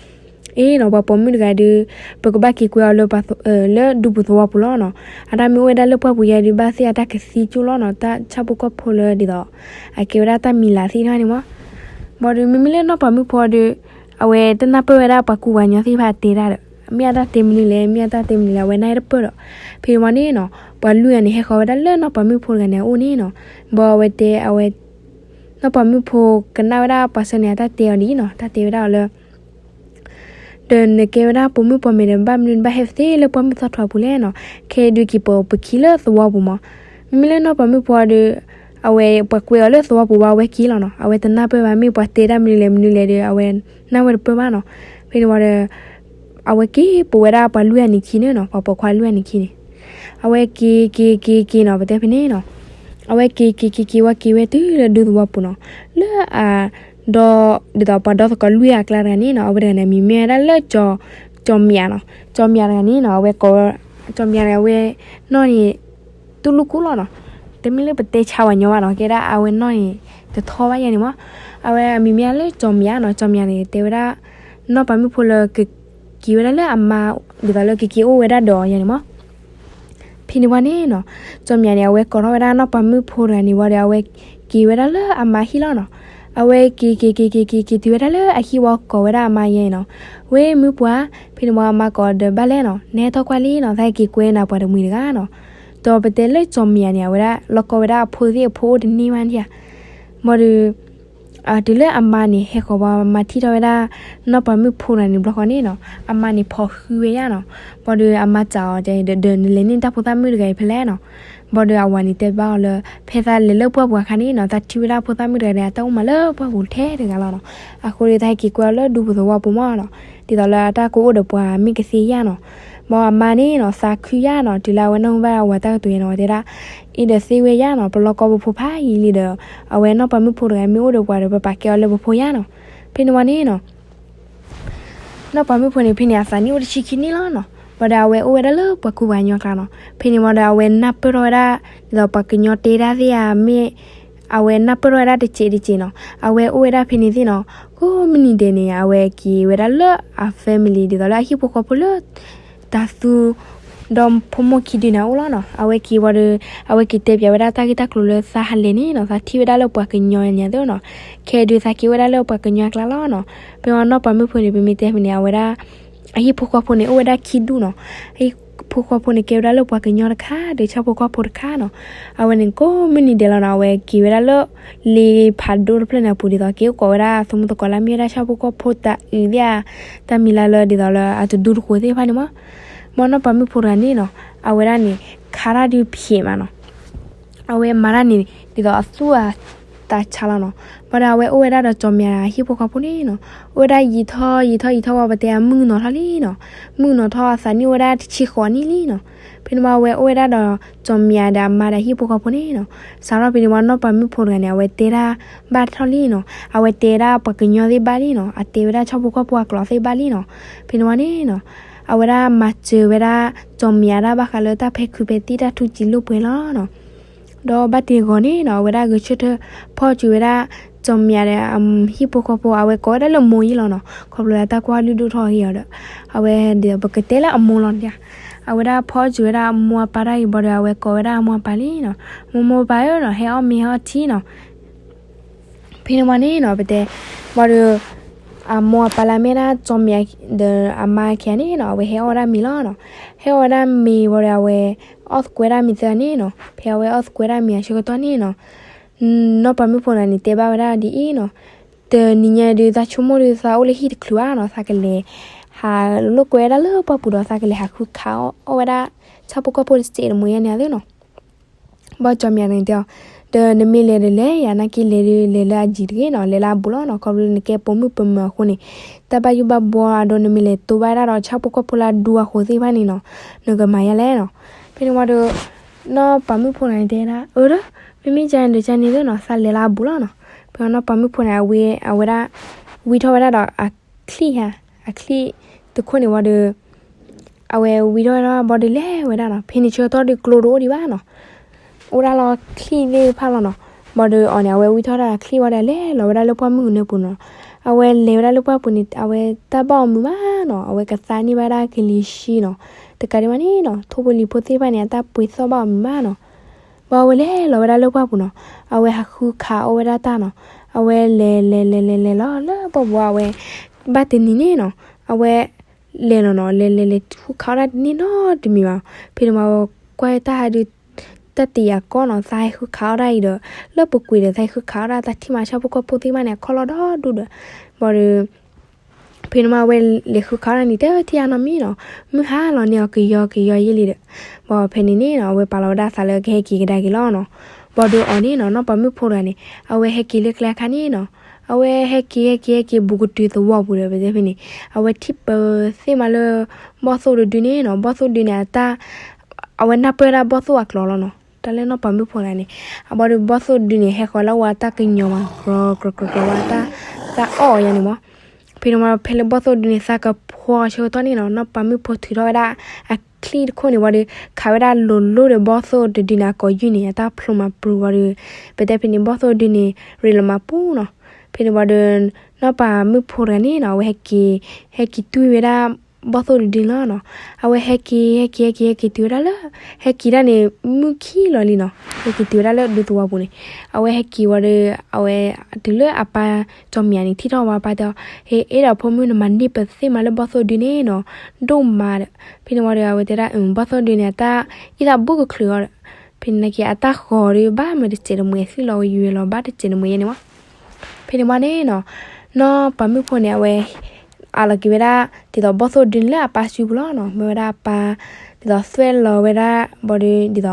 အ့နီၤ, ပှၤပိာ်မုၣ်တဂၤဒုး ပကဘၣ်က့ၤကွဲအီၤလၢ လၢဒူပူၤသဝီပူၤလီၤနီၤ. အတၢ်မ့ၢ်အိၣ်ဝဲဒၣ်လၢပှၢ်ပူၤယါဒုး ဘၣ်သ့ၣ်အတၢ်ကသံကၠိလီၤနီၤ, တၢ်ဆၣ်ဖိကီၢ်ဖိလၢဒ်သိး အကဲဝဲဒၣ်တၢ်မံၤလၤသ့ၣ်တဖၣ်န့ၣ်မး. ဘၣ်ဒီးမ့မ့ၢ်လၢနီၢ်ပၤမုၣ်ဖိဒီး အဝဲတနၢ်ပၢၢ်ဝဲဒၣ်ပှၤကူပှၤကညီသ့ၣ်တဖၣ်တဲဒၣ်ဒီး မ့ၢ်အတၢ်တဲမနုၤလဲၣ်, မ့ၢ်အတၢ်တဲမနုၤလဲၣ်, အဝဲနၢ်တပၢၢ်ဒီး. ဖဲန့ၣ်ဝံၤန့ၣ်နီၤ, ပှၤလွံၢ်ဂၤန့ၣ် ဟဲဃီၤဝဲဒၣ်လၢနီၢ်ပၤမုၣ်ဖိတဂၤန့ၣ်အအိၣ်န့ၣ်နီၤ. ဘၣ်အဝဲတဲ အဝဲ နီၢ်ပၤမုၣ်ဖိကနၣ်ဝဲဒၣ်ပှၤဆၢန့ၣ် အတၢ်တဲအီၤဒ်အံၤနီၤ, တၢ်တဲဝဲဒၣ်အီၤလၢ ဒီးနကဲဝဲဒၣ်ပိာ်မုၣ်ပိာ်မၢၤဒီး ဘၣ်မနုၤနဘၣ်ဟဲသ့လၢပှၢ်မုၢ်သီထွဲပူၤလဲၣ်နီၤ, ခဲဒုးက့ၤပိာ်ပခံလၢသဝီပူၤမး. မ့မ့ၢ်လၢနီၢ်ပၤမုၣ်ဖိဒီး အဝဲပှၤကွဲးအီၤလၢသဝီပူၤဘၣ် အဝဲက့ၤလီၤနီၤ, အဝဲတနၢ်ပၢၢ်ဘၣ် မ့ၢ်ပှၤတဲတၢ်မနုၤလဲၣ်မနုၤလဲၣ်ဒီး အဝဲနၢ်ဝဲတပၢၢ်ဘၣ်နီၤ. ဖဲန့ၣ်ဝံၤဒီး အဝဲက့ၤပိာ်ဝဲဒၣ်ပှၤလွံၢ်ဂၤန့ၣ်ခံန့ၣ်နီၤ, ပှၤပိာ်ခွါလွံၢ်ဂၤန့ၣ်ခံန့ၣ် အဝဲက့ၤက့ၤက့ၤက့ၤနီၤ, ပတဲဖဲန့ၣ်နီၤ, အဝဲက့ၤက့ၤက့ၤက့ၤဝံၤ က့ၤဝဲတုၤလၢဒူသဝီပူၤနီၤ, လၢအ ဒီး ဒ်သိးပှၤဒီသကိးလွံၢ်ဂၤအကျါတဂၤန့ၣ်နီၤ, အဝဲတဂၤန့ၣ် အမံၤမ့ၢ်ဝဲဒၣ်လၢ ကၠီၤမံၤနီၤ. ကၠီၤမံၤတဂၤန့ၣ်နီၤ, အဝဲကိး ကၠီၤမံၤတဂၤ အဝဲနီၢ်န့ၣ် တူၢ်လိာ်ကူလိာ်နီၤ, တမ့ၢ်လၢပတဲဆါဝဲညီဘၣ်နီၤ, ကဲဒၣ်အဝဲနီၢ်န့ၣ် တထီဘၣ်ယဲန့ၣ်မး. အဝဲအမံၤမ့ၢ်လၢကၠီၤမံၤနီၤ, ကၠီၤမံၤန့ၣ် တဲဝဲဒၣ် နီၢ်ပၤမုၣ်ဖိလၢ ကက့ၤဝဲဒၣ်လၢအမါ ဒ်သိးလၢကက့ၤအိၣ်ဝဲဒၣ်ဒီးယဲန့ၣ်မး. ဖဲန့ၣ်ဝံၤန့ၣ်နီၤ, ကၠီၤမံၤန့ၣ် အဝဲကိးထီၣ်ဝဲဒၣ်နီၢ်ပၤမုၣ်ဖိတဂၤန့ၣ်ဝံၤဒီး အဝဲက့ၤဝဲဒၣ်လၢအမါဟံၣ်လီၤနီၤ. အဝဲက့ၤက့ၤက့ၤက့ၤက့ၤက့ၤတုၤဝဲဒၣ်လၢအဟံၣ်ဝံၤ ကိးဝဲဒၣ်အမါယဲနီၤ, ဝဲမုၣ်ပှၢ်, ဖဲန့ၣ်ဝံၤအမါကိးဒီးဘၣ်လဲၣ်နီၤ, နဟဲထီၣ်ကွၢ်လံနီၤ, သးက့ၤကွဲနၤပှၤတမှံၤတဂၤနီၤ. ဒီးပတဲလၢကၠီၤမံၤန့ၣ် အဝဲဒၣ်လီၤကီဝဲဒၣ်အဖိသ့ၣ်အဖိအိၣ်တန့ၢ်ဘၣ်ဒံးဧါ. ဘၣ်ဒီး တုၤလၢအမါန့ၣ် ဟဲဃီၤဝံၤ မၤထံၣ်ထီၣ်ဝဲဒၣ် နီၢ်ပၤမုၣ်ဖိတဂၤန့ၣ်ဘျီဃီန့ၣ်နီၤ, အမါန့ၣ်ဖီၣ်ဃုဝဲယါနီၤ. ဘၣ်ဒီးအမါစံးအီၤ ဒီးနလဲၤန့ၢ်တၢ်ဖိသၣ်မုၣ်တဂၤအံၤဖဲလဲၣ်နီၤ. ဘၣ်ဒီးအဝၤန့ၣ်တဲဘၣ်အီၤလၢ ဖဲသးလဲၤလၢပှၢ်ပူၤအခါန့ၣ်နီၤ, သးထံၣ်ဝဲဒၣ်ဖိသၣ်မုၣ်တဂၤန့ၣ် အတၢ်အိၣ်မးလၢပှၢ်ပူၤထဲတဂၤလီၤနီၤ. အဃိဒီးသးဟဲက့ၤကွဲအီၤလၢဒူပူၤသဝီပူၤမးနီၤ, ဒ်သိးလၢအတၢ်ကအိၣ်ဒီးပှၤမ့ၢ်ကသ့ယါနီၤ. ဘၣ်အမါန့ၣ်နီၤ သးခုယါနီၤ, တုၤလၢအဝဲနၢ်ဟူဘၣ်အဝၤတၢ်ကတိၤယါနီၤ အဝဲတဲဒၣ်, အ့ဒီးသ့ဝဲယါနီၤ, ပလီၢ်ကီၢ်ပဖိဖးယံာ်လံဒီး အဝဲနီၢ်ပၤမုၣ်ဖိတဂၤမ့ၢ်အိၣ်ဒီးပှၤဒီး ပပာ်ကဲအီၤလၢပဖိယါနီၤ. ဖဲန့ၣ်ဝံၤန့ၣ်နီၤ နီၢ်ပၤမုၣ်ဖိန့ၣ် ဖဲန့ၣ်အသးနံၣ်အိၣ်တဆံခံနံၣ်လီၤနီၤ. ဘၣ်ဒီးအဝဲအိၣ်ဝဲဒၣ်လၢပှၤကူပှၤကညီအကျါနီၤ. ဖဲန့ၣ်ဝံၤဒီးအဝဲနၢ်ပၢၢ်ထီၣ်ဝဲဒၣ် ဒ်သိးပှၤကညီတဲဒၣ်သ့ၣ်ဧါ မ့ၢ် အဝဲနၢ်ပၢၢ်ထီၣ်ဝဲဒၣ်တစဲးတစဲးနီၤ. အဝဲအိၣ်ဝဲဒၣ်ဖဲန့ၣ်သ့ၣ်နီၤ, ကိးမုၢ်နံၤဒဲးန့ၣ် အဝဲက့ၤဝဲဒၣ်လၢအ family ဒ်သိးလၢအဟံၣ်ဖိဃီဖိလၢ တၢ်သူ ဒီးဖိမုၣ်ခံဒုန့ၣ်အအိၣ်လီၤနီၤ. အဝဲက့ၤဝံၤဒီး အဝဲက့ၤတဲပၠးဝဲဒၣ်တၢ်ဂ့ၢ်တၢ်ကျိၤလၢသးဟးလဲၤန့ၣ်နီၤ, သးထံၣ်ဝဲဒၣ်လၢပှၤကညီညါသ့ၣ်နီၤ. ခဲဒုးသးက့ၤဝဲဒၣ်လၢပှၤကညီအကျါလီၤနီၤ. ဖဲဝံၤနီၢ်ပၤမုၣ်ဖိန့ၣ် ပမ့ၢ်တဲဖဲန့ၣ် အဝဲဒၣ် အဟံၣ်ဖိဃီဖိန့ၣ် အိၣ်ဝဲဒၣ်ခံဒူၣ်နီၤ. အဟံၣ်ဖိဃီဖိန့ၣ် ကဲဝဲဒၣ်လၢပှၤကညီတခါ ဒီးဆၣ်ဖိကီၢ်ဖိတခါနီၤ. အဝဲန့ၣ်ကိးမုၢ်နံၤဒဲးလီၤနီၤ, အဝဲက့ၤဝဲဒၣ်လၢ လ့ဖးဒိၣ်တဖျၢၣ်န့ၣ်အပူၤ ဒ်သိးက့ၤအိၣ်ကိးဝဲဒၣ်အသုးမုၢ်သကိးလၢအမ့ၢ်ဝဲဒၣ်ဆၣ်ဖိကီၢ်ဖိတၢ်အုးသ့ၣ်ဧါ, တၢ်မံၤလၢ်လၢဒ်သိးလၢအတဒူတဃိးသ့ၣ်တဖၣ်န့ၣ်မး. ဘၣ်နီၢ်ပၤမုၣ်ဖိတဂၤန့ၣ်နီၤ, အဝဲဒၣ်န့ၣ် ခါတၢ်ဒုးဖျဲးမးနီၤ. အဝဲမၤတၢ်န့ၣ် ဒ်သိးအသူၣ်အသးဆါလီၤနီၤ. ဘၣ်ဒီးအဝဲအိၣ်ဝဲဒၣ်ဒီးကၠီၤမံၤအဟံၣ်ဖိဃီဖိန့ၣ်နီၤ, အိၣ်ဝဲဒၣ်ယံာ်ထီၣ်ယံာ်ထီၣ်ယံာ်ထီၣ်ဝံၤ ပတဲအမုၣ်ကနီၤထီၣ်လံနီၤ. မုၣ်ကနီၤထီၣ်အသးနံၣ်အိၣ်ဝဲဒၣ်တဆံဃိးနံၣ်လံနီၤ. ဖဲန့ၣ်ဝံၤအဝဲအိၣ်ဝဲဒၣ်ဒီး ကၠီၤမံၤဒီးအမါဒီးအဟံၣ်ဖိဃီဖိန့ၣ်နီၤ. စးထီၣ်ဖဲန့ၣ်ဝံၤနီၢ်ပၤမုၣ်ဖိတဂၤန့ၣ် အဝဲတဲဒၣ်ဘၣ်ထီၣ်လံနီၤ. အဝဲတဲဒၣ်ပှၤကညီသ့ၣ်ဘၣ်လံနီၤ. အတဲဝဲဒၣ်ဆၣ်ဖိကီၢ်ဖိအကျိာ်သ့ၣ်ဘၣ်လံနီၤ. ဖဲန့ၣ်ဝံၤန့ၣ်နီၤ အဝဲဒၣ်မၤစၢၤဝဲဒၣ် ကၠီၤမံၤဒၣ်ဘၣ်ဃးလၢတၢ်ဖဲခုးဖဲသံၣ်တၢ်ထူစံာ်လိာ်ပှဲၤလီၤနီၤ. ဒီးဘၣ်တ့ၢ်ဂီၤန့ၣ်နီၤ အဝဲဒၣ်ဂဲၤဆၢထၢၣ်ဖီၣ်စူၤဝဲဒၣ် ကၠီၤမံၤဒီးအဟံၣ်ဖိဃီဖိ အဝဲကိးဝဲဒၣ်လၢမိၢ်ယ့ၣ်လီၤနီၤ. ခီဖျိလၢတၢ်ကွၢ်လုၢ်ဒိၣ်ထီၣ်အဂ့ၢ်အီၤဒီး အဝဲဒီးပကတဲလၢအမိၢ်လီၤနီၤ. အဝဲဒၣ်ဖီၣ်စူၤဝဲဒၣ်အမိၢ်အပၢ်တၢ်အံၤဘၣ်ဒီး အဝဲကိးဝဲဒၣ်အမိၢ်အပၢ်လံနီၤ. မိၢ်မိၢ်ပၢ်ပၢ်ဧၢနီၤ ဟဲအီၣ်မ့ၤဟဲအီထံနီၤ. ဖဲန့ၣ်ဝံၤန့ၣ်နီၤ ပတဲ ဘၣ်ဒီး အမိၢ်အပၢ်လၢအမ့ၢ်ဒၣ်ကၠီၤမံၤဒီးအမါခံဂၤန့ၣ်နီၤ အဝဲဟဲအီၣ်ဝဲဒၣ်မ့ၤလီၤနီၤ. ဟဲအီၣ်ဝဲဒၣ်မ့ၤဝံၤဒီး အဝဲအီၣ်သကိးဝဲဒၣ်မ့ၤသၢဂၤန့ၣ်နီၤ. ဖဲအဝဲအီၣ်သကိးဝဲဒၣ်မ့ၤအဆၢကတီၢ်န့ၣ်နီၤ နီၢ်ပၤမုၣ်ဖိတဂၤန့ၣ် တဲဘၣ်ဝဲဒၣ်ဒ်အံၤနီၤ, တနံၤညါဒုး သးဆိကမိၣ်ဒုး သးအိၣ်လၢဟံၣ်တချုးဘၣ်နီၤ, သးကလဲၤဟးလိာ်ကွဲဝဲဒၣ်လၢပှၢ်ပူၤဒီး သးကလဲၤဟးဃုခးအီၣ်ဝဲဒၣ် ဆၣ်ဖိကီၢ်ဖိတစဲးတမှံၤယဲန့ၣ်သ့နီၤ. ဘၣ်ကၠီမံၤန့ၣ်တဲအီၤ, ဒီးနမ့ၢ်လဲၤဒီးလဲၤယၤ နာ်က့လဲၤဒီးလဲၤလၢအယံၤတဂ့ၤနီၤ, လဲၤလၢအဘူးလီၤနီၤ, ခီဖျိနကဲပိာ်မုၣ်ပိာ်မၢၤအဃိန့ၣ်, တၢ်ဘၣ်ယိၣ်ဘၣ်ဘှီအဒိ နမ့ၢ်လဲၤတိဘၣ်ဝဲဒၣ်ဒီးဆၣ်ဖိကီၢ်ဖိလၢအဒူအဃိသ့ၣ်တဖၣ်န့ၣ်နီၤ, နကမၤယၤလဲၣ်နီၤ. ဖဲန့ၣ်ဝံၤဒီး နီၢ်ပၤမုၣ်ဖိတဂၤန့ၣ်တဲဒၣ်, အၢဒီး မ့မ့ၢ်ကန့ၣ်ဒီးကန့ၣ်သ့နီၤ, သးလဲၤလၢအဘူးလီၤနီၤ. ဖဲနီၢ်ပၤမုၣ်ဖိန့ၣ် အဝဲ အဝဲဒၣ် ဝံထီၣ်ဝဲဒၣ်ဒီးအချံၣ်ဧါ, အချံၣ်တခိၣ်န့ၣ်ဝံၤဒီး အဝဲဝံထီၣ်ဝဲဒၣ်ဘၣ်ဒီးလဲၤဝဲဒၣ်နီၤ. ဖဲန့ၣ်ဆၢကတီၢ်ဒီးကျိတအိၣ်ဒံးဘၣ်နီၤ, အိၣ်ဒၣ်လၢချံၣ်သ့ၣ်တဖၣ်လီၤနီၤ. ဘၣ်ဒီးအီၤန့ၣ် အဝဲဝံထီၣ်ဒၣ်ချံၣ်ဝံၤဒီး လဲၤလီၤဝဲဒၣ်လၢပှၢ်မုၢ်ကနၢပူၤနီၤ. အဝဲလဲၤဝဲဒၣ်လၢပှၢ်ပူၤန့ၣ် အဝဲတၢ်ဘၣ်အီၤမုာ်မးနီၤ, အဝဲကသါန့ၢ်ဘၣ်ဒၣ်ကလံၤဆှံနီၤ. တကးဒံးဘၣ်န့ၣ်နီၤ, ထိၣ်ဖိလံၤဖိသ့ၣ်တဖၣ်န့ၣ် အတၢ်ပှ့ၤသီၣ်ဘၣ်အီၤမုာ်မးနီၤ. ဘၣ်အဝဲလဲၤလီၤဝဲဒၣ်လၢပှၢ်ပူၤနီၤ, အဝဲဟးဃုခးအီၣ်ဝဲဒၣ်တၢ်နီၤ. အဝဲလဲၤလဲၤလဲၤလဲၤလဲၤလီၤလၢပှၢ်ပူၤ အဝဲ ဘၣ်တနံၤန့ၣ်နီၤ, အဝဲ လဲၤလီၤနီၤ, လဲၤလဲၤလဲၤဃုခးအီၣ်ဒၣ်တန့ၢ်နီတမံၤဘၣ်. ဖဲန့ၣ်ဝံၤ ကွၢ်တၢ်ဟးဒုး တၢ်တယာ်ကီနီၤ, သးဟဲဃုခးအီၣ်ဒၣ်အံၤဒီး လၢပူၤကွံာ်ဒီး သးဟဲဃုခးအီၣ်ဒၣ်တၢ်ထံၣ်မး ဆၣ်ဖိကီၢ်ဖိသ့ၣ်တဖၣ်န့ၣ် အခီၣ်လီၢ်ဒီဒူၣ်ဒီး, ဘၣ်ဒီး ဖဲန့ၣ်မး အဝဲလဲၤဃုခးအီၣ်ဒၣ်နံၤတထံၣ်အါနီတမံၤနီၤ, မုၢ်ဟါလီၤန့ၣ် အီၤကယီကယီယဲလံဒီး, ဘၣ်ဖဲန့ၣ်န့ၣ်နီၤ အဝဲပာ်လီၤဝဲဒၣ်သးလၢကဟဲက့ၤကဒါက့ၤလီၤနီၤ. ဘၣ်ဒီးအီၤန့ၣ်နီၤ နီၢ်ပၤမုၣ်ဖိတဂၤန့ၣ် အဝဲဟဲက့ၤလၢကျဲအခါန့ၣ်နီၤ, အဝဲဟဲက့ၤဟဲက့ၤဟဲက့ၤ ဘူးကတုၤသဝီပူၤဒီး ပတဲဖဲန့ၣ် အဝဲထံၣ်ပၢၤသ့ၣ်မးလၢ ဘီၣ်သိၣ်တဒုန့ၣ်နီၤ, ဘီၣ်သိၣ်ဒုန့ၣ် အတၢ် အဝဲနၢ်ပၢၢ်ဝဲဒၣ်ဘီၣ်သိၣ်အကျိာ်လီၤနီၤ. တၢ်လၢနီၢ်ပၤမုၣ်ဖိတဂၤန့ၣ်, အဘၣ်ဒီးဘီၣ်သိၣ်ဒုန့ၣ် ဟဲဃီၤလၢအဝဲအတၢ်ကညီၤမး ကြီၤကြီၤကြီၤကြီၤ အတၢ် တၢ်အီၣ်အီၤယါန့ၣ်မး. ဖဲန့ၣ်မး ဖဲလၢဘီၣ်သိၣ်ဒုန့ၣ် သးကဖှီဆၢကတီၢ်န့ၣ်နီၤ, နီၢ်ပၤမုၣ်ဖိထုးထီၣ်ဝဲဒၣ် အချံၣ်တခိၣ်န့ၣ်ဝံၤဒီး ခးဝဲဒၣ်လိၤလိၤဒီးဘီၣ်သိၣ်တဒုန့ၣ် အကိာ်ယုၢ်န့ၣ် အတၢ်ဖျိမးပြုၢ်ဝံၤဒီး ပတဲဖဲန့ၣ် ဘီၣ်သိၣ်ဒုန့ၣ် ရ့လိာ်မးပူၤနီၤ. ဖဲန့ၣ်ဝံၤဒီး နီၢ်ပၤမုၣ်ဖိတဂၤန့ၣ်နီၤ အဝဲဟဲက့ၤ ဟဲက့ၤတွံၢ်ဝဲဒၣ် ဘီၣ်သိၣ်တဒုန့ၣ်လီၤနီၤ. အဝဲဟဲက့ၤ ဟဲက့ၤ ဟဲက့ၤ ဟဲက့ၤတုၤဝဲဒၣ်လၢ ဟဲက့ၤဒၣ်န့ၣ် မုၢ်ခံလီၤလံနီၤ, ဟဲက့ၤတုၤဝဲဒၣ်လၢဒူသဝီပူၤန့ၣ်. အဝဲဟဲက့ၤဝံၤဒီး အဝဲတုၤလၢအပၢ်ကၠီမံၤန့ၣ် ထံၣ်ထီၣ်ဝဲပၢ်တဲအီၤ, ဟ့ အဲၣ်ဒိးဖိမုၣ် နမၤန့ၢ်ပၢၤသ့ၣ်မးလၢဘီၣ်သိၣ်ဒုန့ၣ်နီၤ, ဒိၣ်မးဒီး. ဖဲန့ၣ်ဝံၤဒီး အဝဲတဲဒၣ် ဘီၣ်သိၣ်ဒုန့ၣ် အတၢ်အ့ၣ်သးဘူးကချုးအီၤဒီး ဖဲန့ၣ်နာ်က့ အတၢ်ဃီၤဒီး ဘၣ်မ့ၢ်တစဲးတမှဲၤ သံလီၤဝဲယွဲၤလီၤ ဘၣ်တစဲးတမှဲၤယဲန့ၣ်မး. ဖဲန့ၣ်ဝံၤန့ၣ်နီၤ, နီၢ်ပၤမုၣ်ဖိန့ၣ် အဝဲ အးလီၤက့ၤဝဲဒၣ် ဒ်သိးဘီၣ်သိၣ်ဒုန့ၣ်လၢအပၢ်စုပူၤလီၤနီၤ. မ့ၢ်ဝဲဒၣ်အပၢ် ဒ်သိးသွဲၣ်လီၤဝဲဒၣ် ဘၣ်ဒီး ဒ်သိး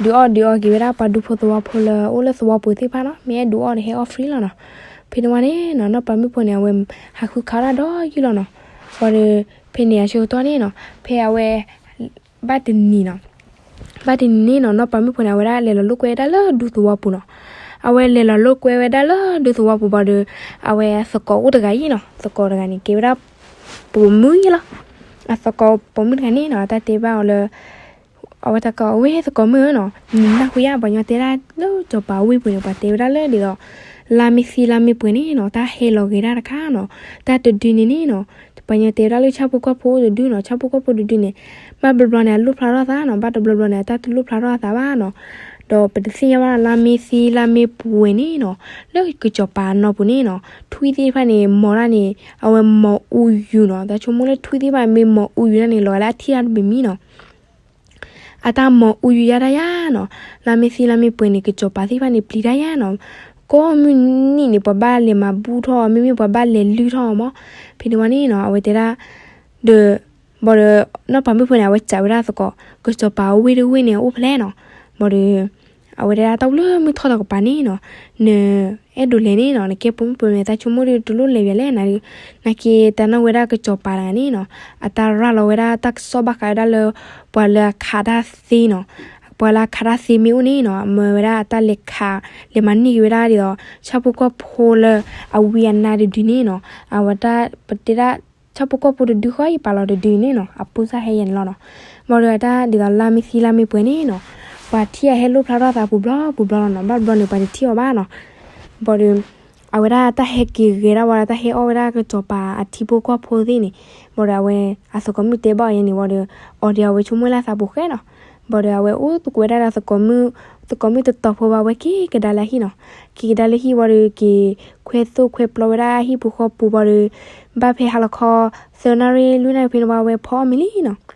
ဒုးအီၣ်ဒုးအီက့ၤဝဲဒၣ်ပှၤဒူဖိသဝီဖိလၢအိၣ်လၢသဝီပူၤသ့ၣ်တဖၣ်နီၤ, မ့ၢ်အဲၣ်ဒုးအီၣ်ဒီးဟဲအီၣ် free လီၤနီၤ. ဖဲန့ၣ်ဝံၤန့ၣ်နီၤ နီၢ်ပၤမုၣ်ဖိန့ၣ် အဝဲဟးဃုခးအီၣ်ဒၣ်ဒီးယုၢ်လီၤနီၤ. ဘၣ်ဒီး ဖဲန့ၣ်အဆၢကတီၢ်န့ၣ်နီၤ ဖဲအဝဲ ဘၣ်တနံၤနီၤ, ဘၣ်တနံၤန့ၣ်နီၤ နီၢ်ပၤမုၣ်ဖိန့ၣ် အဝဲဒၣ်လဲၤလီၤလိာ်ကွဲဝဲဒၣ်လၢဒူသဝီပူၤနီၤ. အဝဲလဲၤလီၤလိာ်ကွဲဝဲဒၣ်လၢဒူသဝီပူၤဘၣ်ဒီး အဝဲအသကိးအိၣ်တဂၤအံၤနီၤ, သကိးတဂၤန့ၣ် ကဲဝဲဒၣ် ပိာ်မုၣ်ယဲလီၤ. အသကိးပိာ်မုၣ်တဂၤန့ၣ်နီၤ အတၢ်တဲဘၣ်အီၤလၢ အဝဲတၢ်ကိးဝဲသကိးမုၣ်ဧၢနီၤ, နနၢ်ဟူယါ ပှၤညီတဲဒၣ်လၢစီၤပၤဝ့ၢ်ပူၤန့ၣ် ပှၤတဲဝဲဒၣ်လၢဒ်သိး လါမ့ၤသံလါမ့ၤပှဲၤန့ၣ်နီၤ တၢ်ဟဲလီၤဂဲၤဒၣ်တခါနီၤ. တၢ်တဒုန့ၣ်န့ၣ်နီၤ ပှၤညီတဲဝဲဒၣ်လၢဆၣ်ဖိကီၢ်ဖိတဒုနီၤ, ဆၣ်ဖိကီၢ်ဖိတဒုန့ၣ် ဘၣ်ဘျီဘျီန့ၣ် အလိၣ်ဖျါထီၣ်သးနီၤ, ဘၣ်တဘျီဘျီန့ၣ် အတၢ်တလိၣ်ဖျါထီၣ်အသးဘၣ်နီၤ. ဒီးပတသ့ၣ်ညါဘၣ်လါမ့ၤသံလါမ့ၤပှဲၤန့ၣ်နီၤ လၢကစီၤပၤအနီၢ်ပူၤန့ၣ်နီၤ ထွံၣ်သ့ၣ်တဖၣ်န့ၣ် မီၤဒၣ်န့ၣ် အဝဲမီၤအူယူၤနီၤ. တၢ်ဆိကမိၣ်လၢထွံၣ်သ့ၣ်တဖၣ်မ့ၢ်မီၤအူယူၤဒၣ်န့ၣ် လီၤဂာ်လၢအထံၣ်တၢ်တဘ့ၣ်မံနီၤ အတၢ်မီၤအူယူၤယါဒၣ်ယါနီၤ. လါမ့ၤသံလါမ့ၤပှဲၤန့ၣ် ကစီၤပၤသ့ၣ်တဖၣ်န့ၣ် ပျံၤတၢ်ယါနီၤ. ကိးမုၢ်နံၤန့ၣ် ပှၤဘၣ်လဲၤမၤဘူၣ်ထီၣ် မ့မ့ၢ်ပှၤဘၣ်လဲၤလုၢ်ထီၣ်မး. ဖဲန့ၣ်ဝံၤန့ၣ်နီၤ အဝဲတဲဒၣ် ဒီး ဘၣ်ဒီး နီၢ်ပၤမုၣ်ဖိန့ၣ် အဝဲစံးဝဲဒၣ်သကိး ကစီၤပၤဝ့ၢ်တဝ့ၢ်န့ၣ် အိၣ်ဖဲလဲၣ်နီၤ. ဘၣ်ဒီး အဝဲတဲဒၣ် တၢ်အိၣ်လၢမုၢ်ထီၣ်တကပၤန့ၣ်နီၤ နအဲၣ်ဒိးလဲၤန့ၣ်နီၤ နကဲပိာ်မုၣ်ပိာ်မၢၤ တၢ်ဆိကမိၣ်ဒီးတလိၣ်လဲၤဝဲလဲၣ်နၤဒီး နာ်က့တၢ်နီၣ်ဝဲဒၣ်ကစီၤပၤတဂၤန့ၣ်နီၤ အတၢ်ရၤလီၤဝဲဒၣ်တၢ်ကစီၣ်ဘၣ်ဃးဝဲဒၣ်လၢ ပှၤလၢအခးတၢ်သ့နီၤ ပှၤလၢအခးတၢ်သ့မ့ၢ်အိၣ်န့ၣ်နီၤ အမၢဝဲဒၣ်အတၢ်လဲၤခး လဲၤမၤန့ၢ်က့ၤဝဲဒၣ်ဒ်သိး ဆၣ်ဖိကီၢ်ဖိလၢအဝံအနါတဒုန့ၣ်နီၤ အဝဲတၢ်ပတဲဒၣ် ဆၣ်ဖိကီၢ်ဖိတဒုဃီအံၤ ပာ်လီၤတဒုန့ၣ်နီၤ အပူၤစၢ်ဟဲယဲၢ်န့ၣ်လီၤနီၤ. ဘၣ်ဒီးအတၢ်ဒ်သိးလါမ့ၤသံလါမ့ၤပှဲၤန့ၣ်နီၤ ပှၤထံၣ်အဟဲလိၣ်ဖျါထီၣ်သးပူၤဘျီပူၤဘျီလီၤနီၤ ဘၣ်ဘျီန့ၣ် ပှၤတထံၣ်အီၤဘၣ်နီၤ. ဘၣ်ဒီး အဝဲဒၣ်တၢ်ဟဲက့ၤဂဲၤဒၣ်ဝဲဒၣ်တၢ်ဟဲအီၣ်ဝဲဒၣ်ကစီၤပၤအထံဖိကီၢ်ဖိသ့ၣ်န့ၣ် ဘၣ်ဒီးအဝဲ အသကိးမုၣ်တဲဘၣ်အီၤယဲၢ်န့ၣ် ဘၣ်ဒီး အီၤဒီးအဝဲဆိကမိၣ်လၢသးပူၤဃဲနီၤ. ဘၣ်ဒီးအဝဲအိၣ်သကိးဝဲဒၣ်ဒီးသကိးမုၣ် သကိးမုၣ်တတီၤဖိဘၣ်ဝဲက့ၤကဒါလၢဟံၣ်နီၤ. က့ၤကဒါလၢဟံၣ်ဝံၤဒီးက့ၤခွဲသိၣ်ခွဲပျီဝဲဒၣ်ဟံၣ်ပူၤဃီပူၤဘၣ်ဒီး ဘၣ်ဖဲဟါလီၤခီ သၢနၣ်ရံၣ်လွံၢ်နၣ်ရံၣ်ဖဲန့ၣ်ဝံၤ အဝဲဖီအီၣ်မ့ၤလံနီၤ.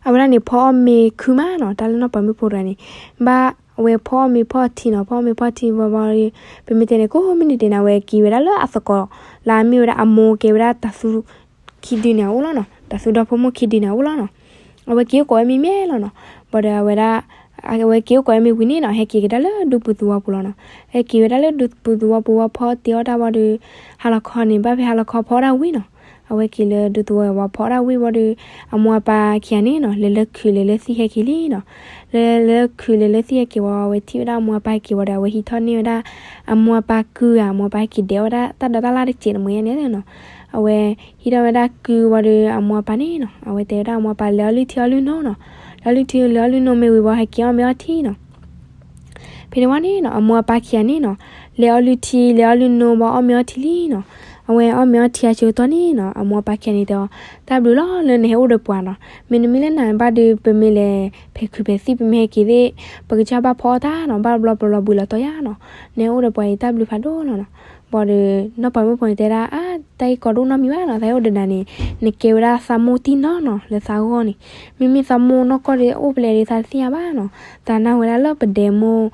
အဝဲဒၣ်န့ၣ် ဖီအီၣ်မ့ၤခုမးနီၤ တၢ်လၢနီၢ်ပၤမုၣ်ဖိတဂၤန့ၣ် ဘၣ်အဝဲဖီအီၣ်မ့ၤဖီထံနီၤ ဖီအီၣ်မ့ၤဖီထံဝံၤဝံၤဒီး ပမ့ၢ်တဲန့ၣ် ကိးမုၢ်နံၤဒဲးန့ၣ် အဝဲက့ၤဝဲဒၣ်လၢအသကိး လၢအမ့ၢ်ဝဲဒၣ်အမိၢ်ကဲဝဲဒၣ်တၤသူ ခံဒုန့ၣ်အအိၣ်လီၤနီၤ တၤသူဒီဖိမိၢ်ခံဒုန့ၣ်အအိၣ်လီၤနီၤ. အဝဲက့ၤအိၣ်ကိးဝဲမ့မ့ၢ်လီၤနီၤ. ဘၣ်ဒီးအဝဲဒၣ် အဝဲက့ၤအိၣ်ကိးဝဲမ့ၢ်ဝံၤန့ၣ်နီၤ ဟဲက့ၤကဒါလၢဒူပူၤသဝီပူၤလီၤနီၤ. ဟဲက့ၤဝဲဒၣ်လၢဒူပူၤသဝီပူၤဝံၤ ဖီအီၣ်တ့ၢ်အီၣ်တၢ်ဝံၤဒီး ဟါလီၤခီန့ၣ် ဘၣ်ဖဲဟါလီၤခီဖီအီၣ်တၢ်ဝံၤနီၤ, အဝဲက့ၤလၢဒူပူၤသဝီပူၤဝံၤ ဖီအီၣ်တၢ်ဝံၤဝံၤဒီး အမိၢ်အပၢ်ခံဂၤန့ၣ်နီၤ လဲၤလၢခုးလဲၤလၢသံၣ်ဟဲက့ၤလံနီၤ. လဲၤလၢခုးလဲၤလၢသံၣ်ဟဲက့ၤဝံၤ အဝဲထံၣ်ဝဲဒၣ်အမိၢ်အပၢ်ဟဲက့ၤဝံၤဒီး အဝဲဟံးထီၣ်န့ၢ်ဝဲဒၣ် အမိၢ်အပၢ်ကုဧါ, အမိၢ်အပၢ်ဟဲက့ၤဒဲးဝဲဒၣ်တၢ်ဒိးတၢ်လၣ်တစဲးတမှဲၤညါန့ၣ်နီၤ. အဝဲဟံးထီၣ်ဝဲဒၣ်ကုဝံၤဒီး အမိၢ်အပၢ်န့ၣ်နီၤ အဝဲတဲဝဲဒၣ်အမိၢ်အပၢ် လဲၤအီၣ်လုၢ်ထံအီၣ်လုၢ်နိနီၤ. လဲၤအီၣ်လုၢ်ထံလဲၤအီၣ်လုၢ်နိမ့ၢ်ဝံၤဘၣ် ဟဲက့ၤအီၣ်မ့ၤအီထံနီၤ. ဖဲန့ၣ်ဝံၤန့ၣ်နီၤ အမိၢ်အပၢ်ခံဂၤန့ၣ်နီၤ လဲၤအီၣ်လုၢ်ထံလဲၤအီၣ်လုၢ်နိဘၣ် အီၣ်မ့ၤအီထံလံနီၤ. အဝဲအီၣ်မ့ၤအီထံအဆၢကတီၢ်န့ၣ်နီၤ အမိၢ်အပၢ်ခံဂၤန့ၣ်တဲအီၤ တၢ်ဘျုးလီၤလၢနဟဲအိၣ်ဒီးပှၤနီၤ. မ့တမ့ၢ်လၢနၤဘၣ်ဒီး ပမ့ၢ်လဲၤဖဲးခုးဖဲးသံၣ် ပမ့ၢ်ဟဲက့ၤသ့ၣ် ပကစၢ်ဘၣ်ဖီအီၣ်တၢ်နီၤ, ဘၣ်ဘျီပလီၤဘှံးလီၤတီၤယါနီၤ. နဟဲအိၣ်ဒီးပှၤအံၤ တၢ်ဘျုးဖးဒိၣ်လီၤနီၤ. ဘၣ်ဒီး နီၢ်ပၤမုၣ်ဖိန့ၣ်တဲဒၣ် အါ တၢ်အံၤကီဒိၣ်နီတမံၤဘၣ်နီၤ, သးဟဲအိၣ်ဒီးနၤန့ၣ် နကဲဝဲဒၣ်သးမိၢ်တံၢ်နီၢ်နီၤ လၢသးဂီၢ်န့ၣ်. မ့မ့ၢ်သးမိၢ်နီၢ်ကီၢ်ဒီး အိၣ်ဖဲလဲၣ်ဒီးသးတသ့ၣ်ညါဘၣ်နီၤ. သးနၢ်ဟူဝဲဒၣ်လၢပဒဲမိၢ်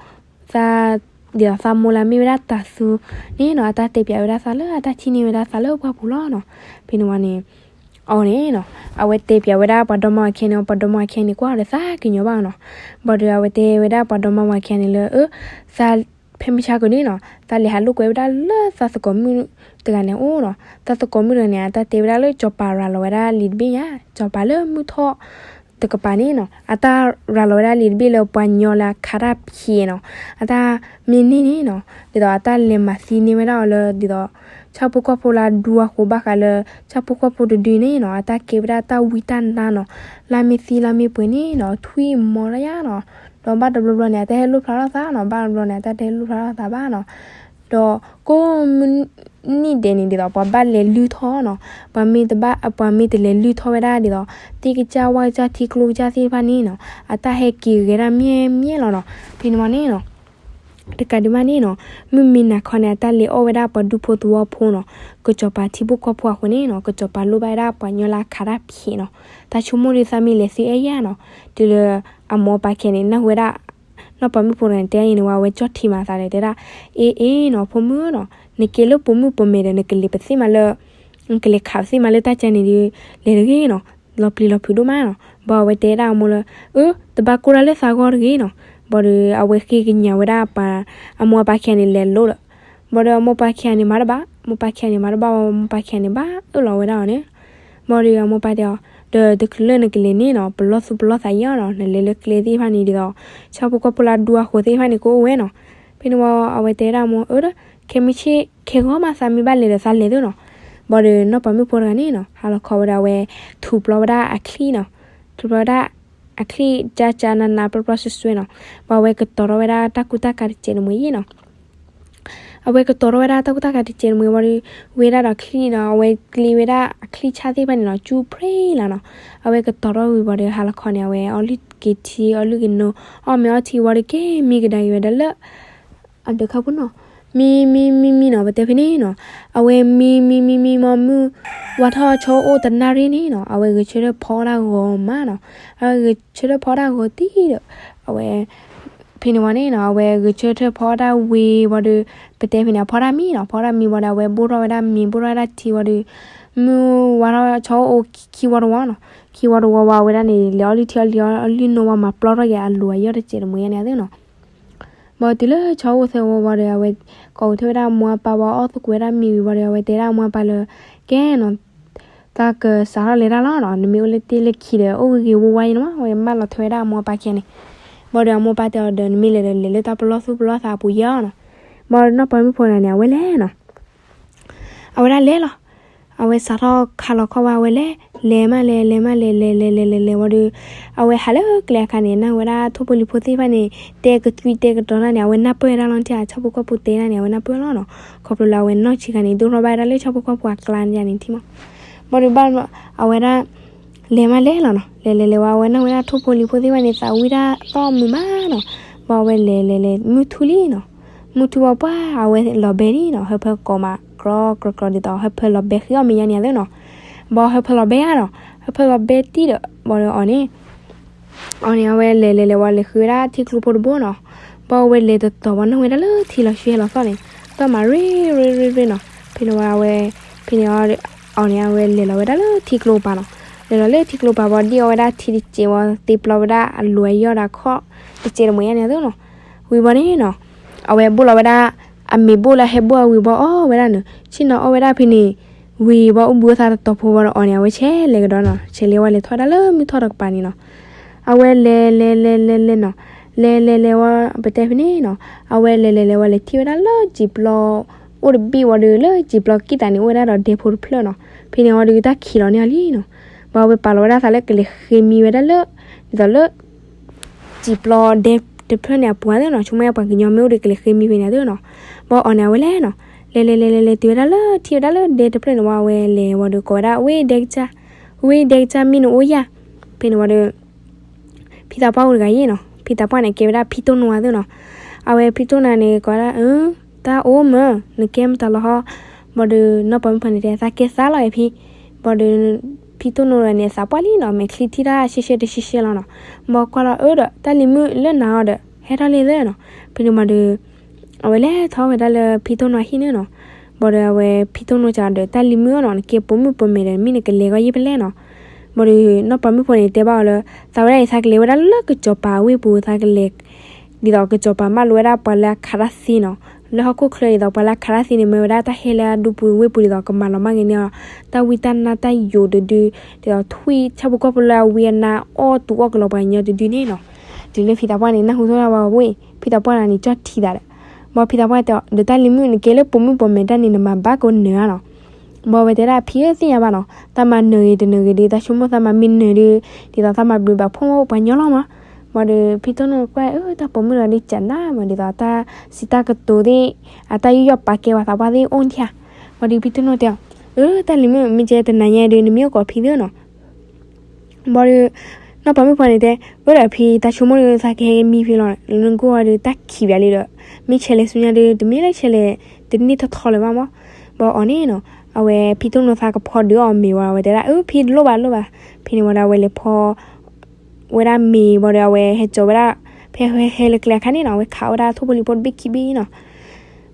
သး ဒ်သိးသးမိၢ်လၢမ့ၢ်ဝဲဒၣ်တၤသူန့ၣ်နီၤ အတၢ်တဲပၠးဝဲဒၣ်သးလၢအတၢ်ထံၣ်န့ၢ်ဝဲဒၣ်သးလၢပှၢ်ပူၤလီၤနီၤ. ဖဲန့ၣ်ဝံၤန့ၣ် အီၤန့ၣ်နီၤ အဝဲတဲပၠးဝဲဒၣ်ပှၤဒီမါဝၤခံဂၤန့ၣ် ပှၤဒီမါဝၤခံဂၤန့ၣ် ကွၢ်အီၤဒီးသးကညီၤဘၣ်နီၤ. ဘၣ်ဒီးအဝဲတဲဝဲဒၣ်ပှၤဒီမါဝၤခံဂၤန့ၣ်လၢ အၢ သး ဖဲမုၢ်ဆါခီန့ၣ်နီၤ သးလဲၤဟးလိာ်ကွဲဝဲဒၣ်လၢသးသကိးမုၣ်တဂၤန့ၣ်အအိၣ်နီၤ. သးသကိးမုၣ်တဂၤန့ၣ် အတၢ်တဲဝဲဒၣ်လၢ စီၤပၤရၤလီၤဝဲဒၣ်လံာ်တဘ့ၣ်ညါ, စီၤပၤလၢမုၢ်ထီၣ်တကပၤန့ၣ်နီၤ အတၢ်ရၤလီၤဝဲဒၣ်လံာ်တဘ့ၣ်လၢပှၤညီလၢအခးတၢ်ဖျဲးနီၤ. အတၢ်မ့ၢ်န့ၢ်န့ၣ်နီၤ ဒ်သိးအတၢ်လဲၤမၤသံန့ၢ်ဝဲဒၣ်အီၤလၢ ဒ်သိး ဆၣ်ဖိကီၢ်ဖိလၢအဒူအဃိ ဘၣ်ဃးလၢ ဆၣ်ဖိကီၢ်ဖိတဒုန့ၣ်နီၤ အတၢ်ကဲဝဲဒၣ်တၢ်ဝံတၢ်နါနီၤ. လၢမ့ၢ်သံလၢမ့ၢ်ပှဲၤန့ၣ်နီၤ ထွံၣ်မီၤလၢယါနီၤ. ဒီးဘၣ်တဘျီဘျီန့ၣ် အတၢ်ဟဲလိၣ်ဖျါထီၣ်သးနီၤ, ဘၣ်တဘျီန့ၣ် အတၢ်တဟဲလိၣ်ဖျါထီၣ်သးဘၣ်နီၤ. ဒီးကိးမုၢ်နံၤဒဲးန့ၣ် ဒ်သိးပှၤဘၣ်လဲၤလုၢ်ထီၣ်နီၤ, ပှၤမ့ၢ်တဘၣ် ပှၤမ့ၢ်တလဲၤလုၢ်ထီၣ်ဝဲဒၣ်ဒ်သိး သ့ၣ်ကစၢ်ဝၣ်ကစၢ်ထံကျိကစၢ်သ့ၣ်တဖၣ်န့ၣ်နီၤ အတၢ်ဟဲက့ၤဂဲၤဒၣ်မ့ၢ်မ့ၢ်လီၤနီၤ. ဖဲန့ၣ်မ့ၢ်န့ၣ်နီၤ တကးဒံးဘၣ်န့ၣ်နီၤ မုၢ်မံနၤခီန့ၣ် အတၢ်လဲၤအီၣ်ဝဲဒၣ်ပှၤဒူဖိသဝီဖိနီၤ, ကစီၤပၤထံဖိကီၢ်ဖိအဃိန့ၣ်နီၤ ကစီၤပၤလိၣ်ဘၣ်ဝဲဒၣ်ပှၤညီလၢအခးတၢ်ဖျဲးနီၤ. တၢ်ဆိကမိၣ်ဒီးသးမ့ၢ်လဲၤသုအဲၣ်ယါနီၤ, တုၤလၢအမိၢ်ပၢ်ခံဂၤန့ၣ် နၢ်ဟူဝဲဒၣ် နီၢ်ပၤမုၣ်ဖိတဂၤန့ၣ် တဲအံၤန့ၣ်ဝံၤ အဝဲကၠီၣ်ထံမးသးဒီးတဲဒၣ်, အ့အ့နီၤ ဖိမုၣ်နီၤ, နကဲလၢပိာ်မုၣ်ပိာ်မဲာ်ဒီး နကလဲၤပသ့ၣ်မးလၢ နကလဲၤခးပသ့ၣ်မးလၢတၢ်ကဲန့ၣ်ဒီး လဲၤတဂ့ၤနီၤ, လီၤပျံၤလီၤဖုးဒိၣ်မးနီၤ. ဘၣ်အဝဲတဲဒၣ်အမိၢ်လၢ အၢ တဘၣ်ကိၢ်တၢ်လၢသးဂီၢ်တဂ့ၤနီၤ. ဘၣ်ဒီးအဝဲဃ့ကညးဝဲဒၣ်ပှၤ အမိၢ်အပၢ်ခံဂၤန့ၣ်လဲၤလိၤဒီး ဘၣ်ဒီးအမိၢ်ပၢ်ခံဂၤန့ၣ်မၤတဘၣ်, မိၢ်ပၢ်ခံဂၤန့ၣ်မၤတဘၣ်ဝံၤ မိၢ်ပၢ်ခံဂၤန့ၣ်ဘၣ်အၢၣ်လီၤဝဲဒၣ်အီၤန့ၣ်. ဘၣ်ဒီးအမိၢ်ပၢ်တဲအီၤ ဒီးတချုးလၢနကလဲၤန့ၣ်နီၤ ပလီၢ်သူၣ်ပလီၢ်သးယါနီၤ, နလဲၤလၢကျဲသ့ၣ်တဖၣ်န့ၣ်ဒ်သိး ဆၣ်ဖိကီၢ်ဖိလၢအဒူအဃိသ့ၣ်တဖၣ်န့ၣ် ကအိၣ်ဝဲနီၤ. ဖဲန့ၣ်ဝံၤအဝဲတဲဒၣ်အမိၢ် အၢ ခဲမုၢ်ဆ့ၣ်ခဲဂီၤမး သးမ့ၢ်ဘၣ်လဲၤဒီးသးလဲၤသုနီၤ. ဘၣ်ဒီးနီၢ်ပၤမုၣ်ဖိတဂၤန့ၣ်နီၤ ဟါလီၤခီဝဲဒီးအဝဲ ထူးပျီဝဲဒၣ်အချံၣ်နီၤ, ထူးပျီဝဲဒၣ်အချံၣ် ကၠါကၠါနါနါပျီပျီစွဲစွဲနီၤ. ဘၣ်အဝဲကတီၤထီၣ်ဝဲဒၣ်တၢ်ကူတၢ်ကၤတစဲးတမှဲၤယါနီၤ. အဝဲကတီၤထီၣ်ဝဲဒၣ်တၢ်ကူတၢ်ကၤတစဲးတမှဲၤဝံၤဒီး ဝဲဒၣ်ဒီးချံၣ်နီၤ, အဝဲကျ့ဝဲဒၣ်အချံၣ်ဆၣ်သ့ၣ်တဖၣ်န့ၣ်နီၤ ကၠူဖျ့လီၤနီၤ. အဝဲကတီၤထီၣ်ဝံၤဘၣ်ဒီး ဟါလီၤခီန့ၣ် အဝဲအီၣ်လုၢ်က့ၤထံ အီၣ်လုၢ်က့ၤနိ အီၣ်မ့ၤအီထံဝံၤဒီး ကဲမံကဒါက့ၤဝဲဒၣ်လၢ အဒၢးခီပူၤနီၤ. မံ မံ မံ မံနီၤ ပတဲဖဲန့ၣ်နီၤ. အဝဲမံ မံ မံ မံ မ့ၢ်မုၢ်ဝါထီၣ်ဆီအိၣ်တနၣ်ရံၣ်န့ၣ်နီၤ အဝဲဂဲၤဆၢထၢၣ်ဖီအီၣ်တၢ်ဂီၤမးနီၤ. အဝဲဂဲၤဆၢထၢၣ်ဖီအီၣ်တၢ်ဂီၤတံၢ်ဒီး အဝဲ ဖဲန့ၣ်ဝံၤန့ၣ်နီၤ အဝဲဂဲၤဆၢထၢၣ်ဖီအီၣ်တၢ်ဝံၤဝံၤဒီး ပတဲဖဲန့ၣ် အဖီတၢ်မံနီၤ, ဖီတၢ်မံဝံၤဒီး အဝဲဘိၣ်ထီၣ်ဝဲဒၣ်မ့ၤ ဘိၣ်ထီၣ်ဝဲဒၣ်ထံဝံၤဒီး မုၢ်ဝါထီၣ်ဆီအိၣ်ခံဝီတဝီနီၤ. ခံဝီတဝီဝံၤ အဝဲဒၣ်န့ၣ် လဲၤအီၣ်လုၢ်ထံအီၣ်လုၢ် အီၣ်လုၢ်နိဝံၤ မၤပျီထီၣ်က့ၤအလိၤအယီၢ်တစဲးတမှဲၤယါန့ၣ်သ့နီၤ. ဘၣ်တုၤလၢဆီအိၣ်သၢဝီဝံၤဒီး အဝဲကိးက့ၤထီၣ်ဝဲဒၣ်အမိၢ်အပၢ်ဝံၤ အီၣ်သကိးဝဲဒၣ်မ့ၤဝံၤဘၣ်ဒီး အဝဲတဲဒၣ်အမိၢ်အပၢ်လၢ ကဲနီၤ သးကစးထီၣ်လဲၤတၢ်လီၤနီၤ, နမ့ၢ်အိၣ်လၢတ့ၢ်လၢခံဒီး အိၣ်ဂ့ၤဂ့ၤဝါဝါအံၤန့ၣ်မး. အဝဲမၢလီၤထွဲဝဲဒၣ်အမိၢ်အပၢ်ခံဂၤန့ၣ်. ဘၣ်ဒီးအမိၢ်အပၢ်တဲအီၤဒီး နမ့ၢ်လဲၤဒီး လဲၤလၢတၢ်ပလီၢ်သူၣ်ပလီၢ်သးအပူၤယါနီၤ. ဘၣ်ဒီးနီၢ်ပၤမုၣ်ဖိတဂၤန့ၣ် အဝဲလဲၤနီၤ အဝဲဒၣ်လဲၤလီၤ. အဝဲစးထီၣ်ခးလီၤခီၣ်ဝဲ အဝဲလဲၤ လဲၤမးလဲၤ လဲၤမးလဲၤ လဲၤလဲၤလဲၤလဲၤလဲၤဝံၤဒီး အဝဲဟးလၢကျဲအခါန့ၣ် နၢ်ဟူဝဲဒၣ်ထိၣ်ဖိလံၤဖိသ့ၣ်တဖၣ်န့ၣ် တဲကသွံတဲကတီၤတၢ်န့ၣ် အဝဲနၢ်ပၢၢ်ဝဲဒၣ်လီၤ. ထံၣ်ဆၣ်ဖိကီၢ်ဖိတဲတၢ်န့ၣ် အဝဲနၢ်ပၢၢ်လီၤနီၤ. ခီဖျိလၢအဝဲနီၢ်ဆံးခါန့ၣ် ဒိၣ်ထီၣ်ဘၣ်ဝဲဒၣ်လၢဆၣ်ဖိကီၢ်ဖိအကျါန့ၣ်ထံၣ်မး. ဘၣ်ဒီးဘၣ်အဝဲဒၣ် လဲၤမးလဲၤလီၤနီၤ. လဲၤလဲၤလဲၤဝံၤ အဝဲနၢ်ဟူဝဲဒၣ်ထိၣ်ဖိလံၤဖိသ့ၣ်တဖၣ်န့ၣ် သးဝံၣ်တၢ်သီၣ်မုာ်မးနီၤ. ဘၣ်အဝဲလဲၤလဲၤလဲၤ မုၢ်ထူလံနီၤ. မုၢ်ထူဝံၤပှၢ် အဝဲလီၤဘဲလံနီၤ. ဟၢဖၢကိးမး ကြီကြီကြီဒ်သိး ဟၢဖၢလီၤဘဲဃ့အီၣ်မ့ၤယါန့ၣ်သ့နီၤ. ဘၣ်ဟၢဖၢလီၤဘဲဧါနီၤ. ဟၢဖၢလီၤဘဲတံၢ်ဒီး ဘၣ်ဒီးအီၤန့ၣ် အီၤန့ၣ် အဝဲလဲၤလဲၤလဲၤဝံၤ လဲၤဃ့ဝဲဒၣ်ထံကျိဖိတဘိနီၤ. ဘၣ်အဝဲလဲၤတတီၤဝံၤ နၢ်ဟူဝဲဒၣ်လၢထံလီၤဆှံဟဲလီၤသီၣ်န့ၣ် သီၣ်မးရ့ရ့ရ့ရ့နီၤ. ဖဲန့ၣ်ဝံၤအဝဲ ဖဲန့ၣ် အီၤန့ၣ် အဝဲလဲၤလီၤဝဲဒၣ်လၢထံကျိပၤနီၤ. လဲၤဒီးလၢထံကျိပၤဘၣ် ဒံၣ်အီၣ်ဝဲဒၣ်ထံတစဲးဝံၤ သ့ပျီဝဲဒၣ်အလီၤအယီၢ်ဒီးခီၣ်တစဲးတမှဲၤယါန့ၣ်အသိးနီၤ. ဝံၤဘၣ်န့ၣ်နီၤ, အဝဲဘိၣ်လီၤဝဲဒၣ် အမ့ၤဘိၣ်လၢဟဲဘိၣ်အဝံၤဘၣ်အီၣ်ဝဲဒၣ်န့ၣ် ဆ့ၣ်နီၤအီၣ်ဝဲဒၣ်ဖဲန့ၣ်, ဝံၤဘၣ်အိၣ်ဘှံးအိၣ်သါတတီၤဖိဘၣ်ဒီးအီၤန့ၣ် အဝဲဆဲးလဲၤကဒီးနီၤ, ဆဲးလဲၤဝဲလဲၤထီၣ်ဝဲဒၣ်လၢမုၢ်ထီၣ်တကပၤန့ၣ်နီၤ. အဝဲလဲၤလဲၤလဲၤလဲၤလဲၤနီၤ, လဲၤလဲၤလဲၤဝံၤ ပတဲဖဲန့ၣ်နီၤ, အဝဲလဲၤလဲၤလဲၤဝံၤ လဲၤထံၣ်ဝဲဒၣ်လၢစံာ်ပျီ အိၣ်တဘ့ၣ်ဝံၤဒီး လၢစံာ်ပျီကံၢ်သးန့ၣ် အိၣ်ဝဲဒၣ်ဒီးဒဲဖိတဖျၢၣ်နီၤ. ဖဲန့ၣ်ဝံၤဒီးတၢ်ခံးလီၤန့ၢ်အီၤလံနီၤ. ဘၣ်အဝဲပာ်လီၤဝဲဒၣ်သးလၢကလဲၤဃ့မံဝဲဒၣ်လၢ ဒ်သိးလၢ စံာ်ပျီဒဲတဖျၢၣ်န့ၣ်အပူၤအသိးနီၤ, ဆိကမိၣ်ပှၤကညီမ့ၢ်အိၣ်ဒီးကလဲၤဃ့မံဖဲန့ၣ်အသိးနီၤ. ဘၣ်အီၤန့ၣ် အဝဲလဲၤနီၤ, လဲၤလဲၤလဲၤလဲၤလဲၤတုၤဝဲဒၣ်လၢ ထံၣ်ဝဲဒၣ်လၢဒဲတဖျၢၣ်န့ၣ်ဝံၤ အဝဲလဲၤဝံၤဒီးကိးဝဲဒၣ် ဝ့ၢ်ဒဲကစၢ်, ဝ့ၢ်ဒဲကစၢ် မ့ၢ်နအိၣ်ဧါ. ဖဲန့ၣ်ဝံၤဒီး ဖံသးပှၢ်အိၣ်တဂၤယ့ၣ်နီၤ, ဖံသးပှၢ်န့ၣ် ကဲဝဲဒၣ်ဖံတိၢ်နိအသိးနီၤ. အဝဲဖံတိၢ်နိန့ၣ် ကိးဝဲဒၣ် အၢ တၢ်အိၣ်မုာ် နကဲမတၤလီၤဟီ. ဘၣ်ဒီးနီၢ်ပၤမုၣ်ဖိန့ၣ်တဲ သးကဲသးလီၤအံၤဖံ. ဘၣ်ဒီး ဖံတိၢ်နိန့ၣ် သးပှၢ်လံနီၤ, မဲာ်ချံထံၣ်တၢ်ရှဲရှဲတရှဲရှဲလီၤနီၤ. ဘၣ်ကွၢ်လီၤ အၢဒီး တၢ်လံၤမုၣ်လၢနၤအီၤဒီး ဟဲထီၣ်လံသၢနီၤ. ဖဲန့ၣ်ဝံၤဒီး အဝဲလဲၤထီၣ်ဝဲဒၣ်လၢဖံတိၢ်နိအဟံၣ်န့ၣ်နီၤ. ဘၣ်ဒီးအဝဲဖံတိၢ်နိစံးဒီး တၢ်လံၤမုၣ်အီၤနီၤ, နကဲပိာ်မုၣ်ပိာ်မဲာ်ဒီး မ့ၢ်နကလဲၤဂီၢ်ယ့ၢ်ဖဲလဲၣ်နီၤ. ဘၣ်ဒီးနီၢ်ပၤမုၣ်ဖိန့ၣ် တဲဘၣ်အီၤလၢ သးဝဲဒၣ်အံၤ သးကလဲၤဝဲဒၣ်လၢကစီၤပၤအဝ့ၢ်ပူၤ သးကလဲၤ ဒ်သိးကစီၤပၤမၢလိာ်ဝဲဒၣ်ပှၤလၢအခးတၢ်သ့နီၤ. လၢဟီၣ်ခိၣ်ချၢဒ်သိးပှၤလၢအခးတၢ်သ့န့ၣ် မၢဝဲဒၣ်တၢ်ဟဲလၢအဒူပူၤဝ့ၢ်ပူၤဒ်သိးကမၤလီၤမၢ်က့ၤန့ၢ်အီၤ တၢ်ဝံတၢ်နါတၢ်ယိာ်တဒု, ဒ်သိးထွံၣ်ဆၣ်ဖိကီၢ်ဖိလၢအဝံအနါအီၣ်တူအီၣ်ကလီၤပှၤကညီတဒုန့ၣ်နီၤ. တုၤလၢဖံသးပှၢ်န့ၣ် နၢ်ဟူထီၣ်ဝဲဝ့ၢ် ဖံသးပှၢ်န့ၣ် ကၠီၣ်ထံသးဒီး ဘၣ်ဖံသးပှၢ်တဲအီၤ ဒီးတၢ်လံၤမုၣ် နကဲလၢပိာ်မုၣ်ပိာ်မဲာ်တၢ်န့ၣ် နမၤဘၣ်ကိးနၢၤဧါနီၤ. ဘၣ်ဝဲတဲဒၣ် ဖံဧၢ သ့ၣ်ညါဘၣ်နီၤ, တၢ်မၤနၢၤဂ့ၤတနၢၤဂ့ၤဒီး တၢ်ဆိကမိၣ်သးမၤမ့ၢ်နၢၤဒီး ဒ်သိးသးမၤဘျုးဘၣ်ဖှိၣ်ပှၤကညီလီၤမး. ဘၣ်ဒီးဖံတိၢ်နိကွၢ် အၢ တၢ်ပိာ်မုၣ်တဂၤဒ်ကနၣ်မး ဒ်သိးတၢ်စံးတၢ်ကတိၤသ့ၣ် အတၢ်ယူးယီၣ်ပာ်ကဲပှၤသးပှၢ်သ့ၣ်အိၣ်ထံဧါ. ဘၣ်ဒီးဖံတိၢ်နိတဲအီၤ အၢ တၢ်လံၤမုၣ် မ့ၢ်ကဲတနၤညါဒီး နမ့ၢ်အိၣ်ကိးဖံသ့ၣ်နီၤ. ဘၣ်ဒီး နီၢ်ပၤမုၣ်ဖိန့ၣ်တဲ အၢ ဒီးဖံ တၢ်ဆိကမိၣ်ဒီး သးကဟဲမံဖဲလီၤ, လၢနကိၢ်ဝဲဒီး တၢ်ခံးဘၣ်လံဒီး မ့ၢ်ဆဲးလဲၤဆူညါဒီး တမ့ၢ်လၢဆဲးလဲၤ တန့ၢ်ထီၣ်ထီလၢၤဘၣ်မး. ဘၣ်အီၤန့ၣ်နီၤ အဝဲဖံတိၢ်နိသးကဖီဒုးအီၣ်မ့ၤဝံၤ အဝဲတဲဒၣ် အၢ ဖံတလိၣ်ဘၣ်တလိၣ်ဘၣ်. ဖဲန့ၣ်ဝံၤဒီး အဝဲလဲၤဖီ ဝဲဒၣ်မ့ၤဘၣ်ဒီး အဝဲဟဲစိာ်ဝဲဒၣ် ဖဲဟဲလၢကျဲအခါန့ၣ်နီၤ အဝဲခးဝဲဒၣ်ထိၣ်ဖိလံၤဖိတဘ့ၣ်ခံဘ့ၣ်နီၤ.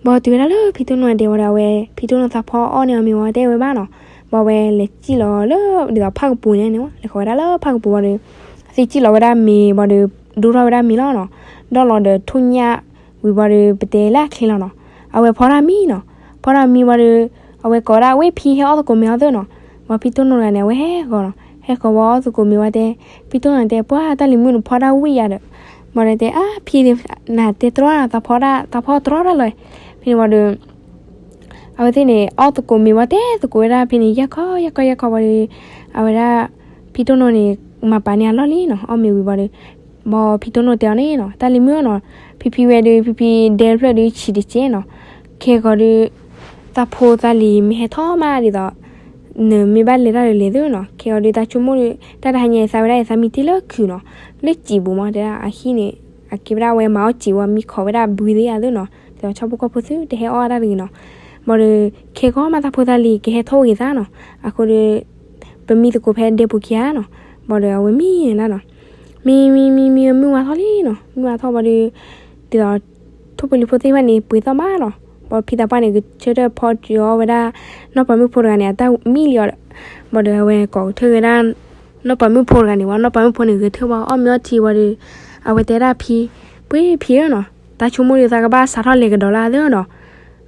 ဘၣ်တုၤဝဲဒၣ်လၢဖံတိၢ်နိအဒဲဝံၤဒီး အဝဲဖံတိၢ်နိသးဖီအီၣ်န့ၢ်အီၤမ့ၤဝံၤ တအဲၣ်ဝဲဘၣ်နီၤ. ဘၣ်ဝဲလဲၤစံၣ်လီၤလၢ ဒ်သိးဖၣ်ကပူၤန့ၣ်န့ၣ် လဲၤဃီၤဝဲဒၣ်လၢဖၣ်ကပူၤဝံၤဒီး သ့ၣ်စံၣ်လီၤဝဲဒၣ်မ့ၤဘၣ်ဒီး ဒိၣ်ထီၣ်ဝဲဒၣ်မ့ၤလီၤနီၤ. ဒီးလီၤဒီးထိၣ်ညၣ်ဝံၤဘၣ်ဒီး ပတဲလၢအချ့လီၤနီၤ. အဝဲဖီတၢ်မံနီၤ, ဖီတၢ်မံဝံၤဒီး အဝဲကိးဝဲဒၣ် ဝ့ၢ်ဖံ ဟဲအီၣ်သကိးမ့ၤအီၤသ့နီၤ. ဘၣ်ဖံတိၢ်နိတဂၤန့ၣ် အဝဲဟဲဂီၤနီၤ, ဟဲဂီၤဝံၤအီၣ်သကိးမ့ၤဝံၤတဲ ဖံတိၢ်နိတဲ ပှၢ် တၢ်လံၤမုၣ်နဖီတၢ်ဝံၣ်ယၤဒီး ဘၣ်ဒီးတဲ အါ ဖံ နတဲတြီ သးဖီတၢ် သးဖီတြီတၢ်လီၤ. ဖဲန့ၣ်ဝံၤဒီး အဝဲသ့ၣ်န့ၣ် အီၣ်သကိးမ့ၤဝံၤ တဲသကိးဝဲဒၣ်ဖဲန့ၣ် ယဲၢ်ခီယဲၢ်ခီယဲၢ်ခီဝံၤဒီး အဝဲဒၣ် ဖံတိၢ်နိန့ၣ် မၤပာ်န့ၢ်အလီၢ်လံနီၤ, အီၣ်မ့ၤဝံၤဘၣ်ဒီး ဘၣ်ဖံတိၢ်နိတဲအီၤန့ၣ်နီၤ, တၢ်လံၤမုၣ်အီၤနီၤ, ဖံဖံဝဲဒီး ဖံဖံဒဲတဖျၢၣ်ဒီးဆံးတကဲနီၤ, ခဲဂီၤဒီး သးဖိသးလံၤမ့ၢ်ဟဲထီၣ်မးဒ်သိး နမ့ၢ်ဘၣ်လဲၤတၢ်ဒီးလဲၤသ့နီၤ, ခဲဂီၤဒီးတၢ်ဆိကမိၣ်ဒီး တၢ်တဟါညါအံၤသးဝဲဒၣ်အံၤ သးမံတ့ၢ်လၢခုၣ်နီၤ, လၢစံာ်ပူၤမး တဲဒၣ်အဟံၣ်န့ၣ် အကဲဝဲဒၣ်ဝဲမၤအီၣ်စံာ်ဝံၤ မံခိးဝဲဒၣ်ဘုသ့ၣ်အသိးနီၤ, ဒ်သိးဆၣ်ဖိကီၢ်ဖိသုတဟဲအီၣ်တၢ်တဂ့ၤနီၤ, ဘၣ်ဒီး ခဲဂီၤမးသးဖိသးလံၤကဟဲထီၣ်ဂ့ၤသးနီၤ, အဃိဒီး ပမံသကိးဖဲဒဲပူၤခံဂၤနီၤ, ဘၣ်ဒီးအဝဲမံဒၣ်နီၤ, မံမံမံမံမုၢ်ဝါထီၣ်လံနီၤ, မုၢ်ဝါထီၣ်ဘၣ်ဒီး ဒ်သိး ထိၣ်ဖိလံၤဖိသ့ၣ်တဖၣ်န့ၣ် ပှ့ၤသီၣ်မးနီၤ, ဘၣ်ဖံသးပှၢ်န့ၣ် ကဆၢထၢၣ်ဖီကၠီဝဲဒၣ် နီၢ်ပၤမုၣ်ဖိတဂၤန့ၣ် အတၢ်မံလံအီၤဒီး, ဘၣ်ဒီးအဝဲကိးကထၢၣ်ဝဲဒၣ် နီၢ်ပၤမုၣ်ဖိတဂၤန့ၣ်ဝံၤ နီၢ်ပၤမုၣ်ဖိန့ၣ် ဂဲၤထၢၣ်ဝံၤအီၣ်မ့ၤအီထံဝံၤဒီး အဝဲတဲဒၣ်ဖံ ပှ့ၤဖံဧၢနီၤ, တၢ်ဆိကမိၣ်ဒီးသးကဘၣ်စးထီၣ်လဲၤကဒီးလၢအသၢနီၤ,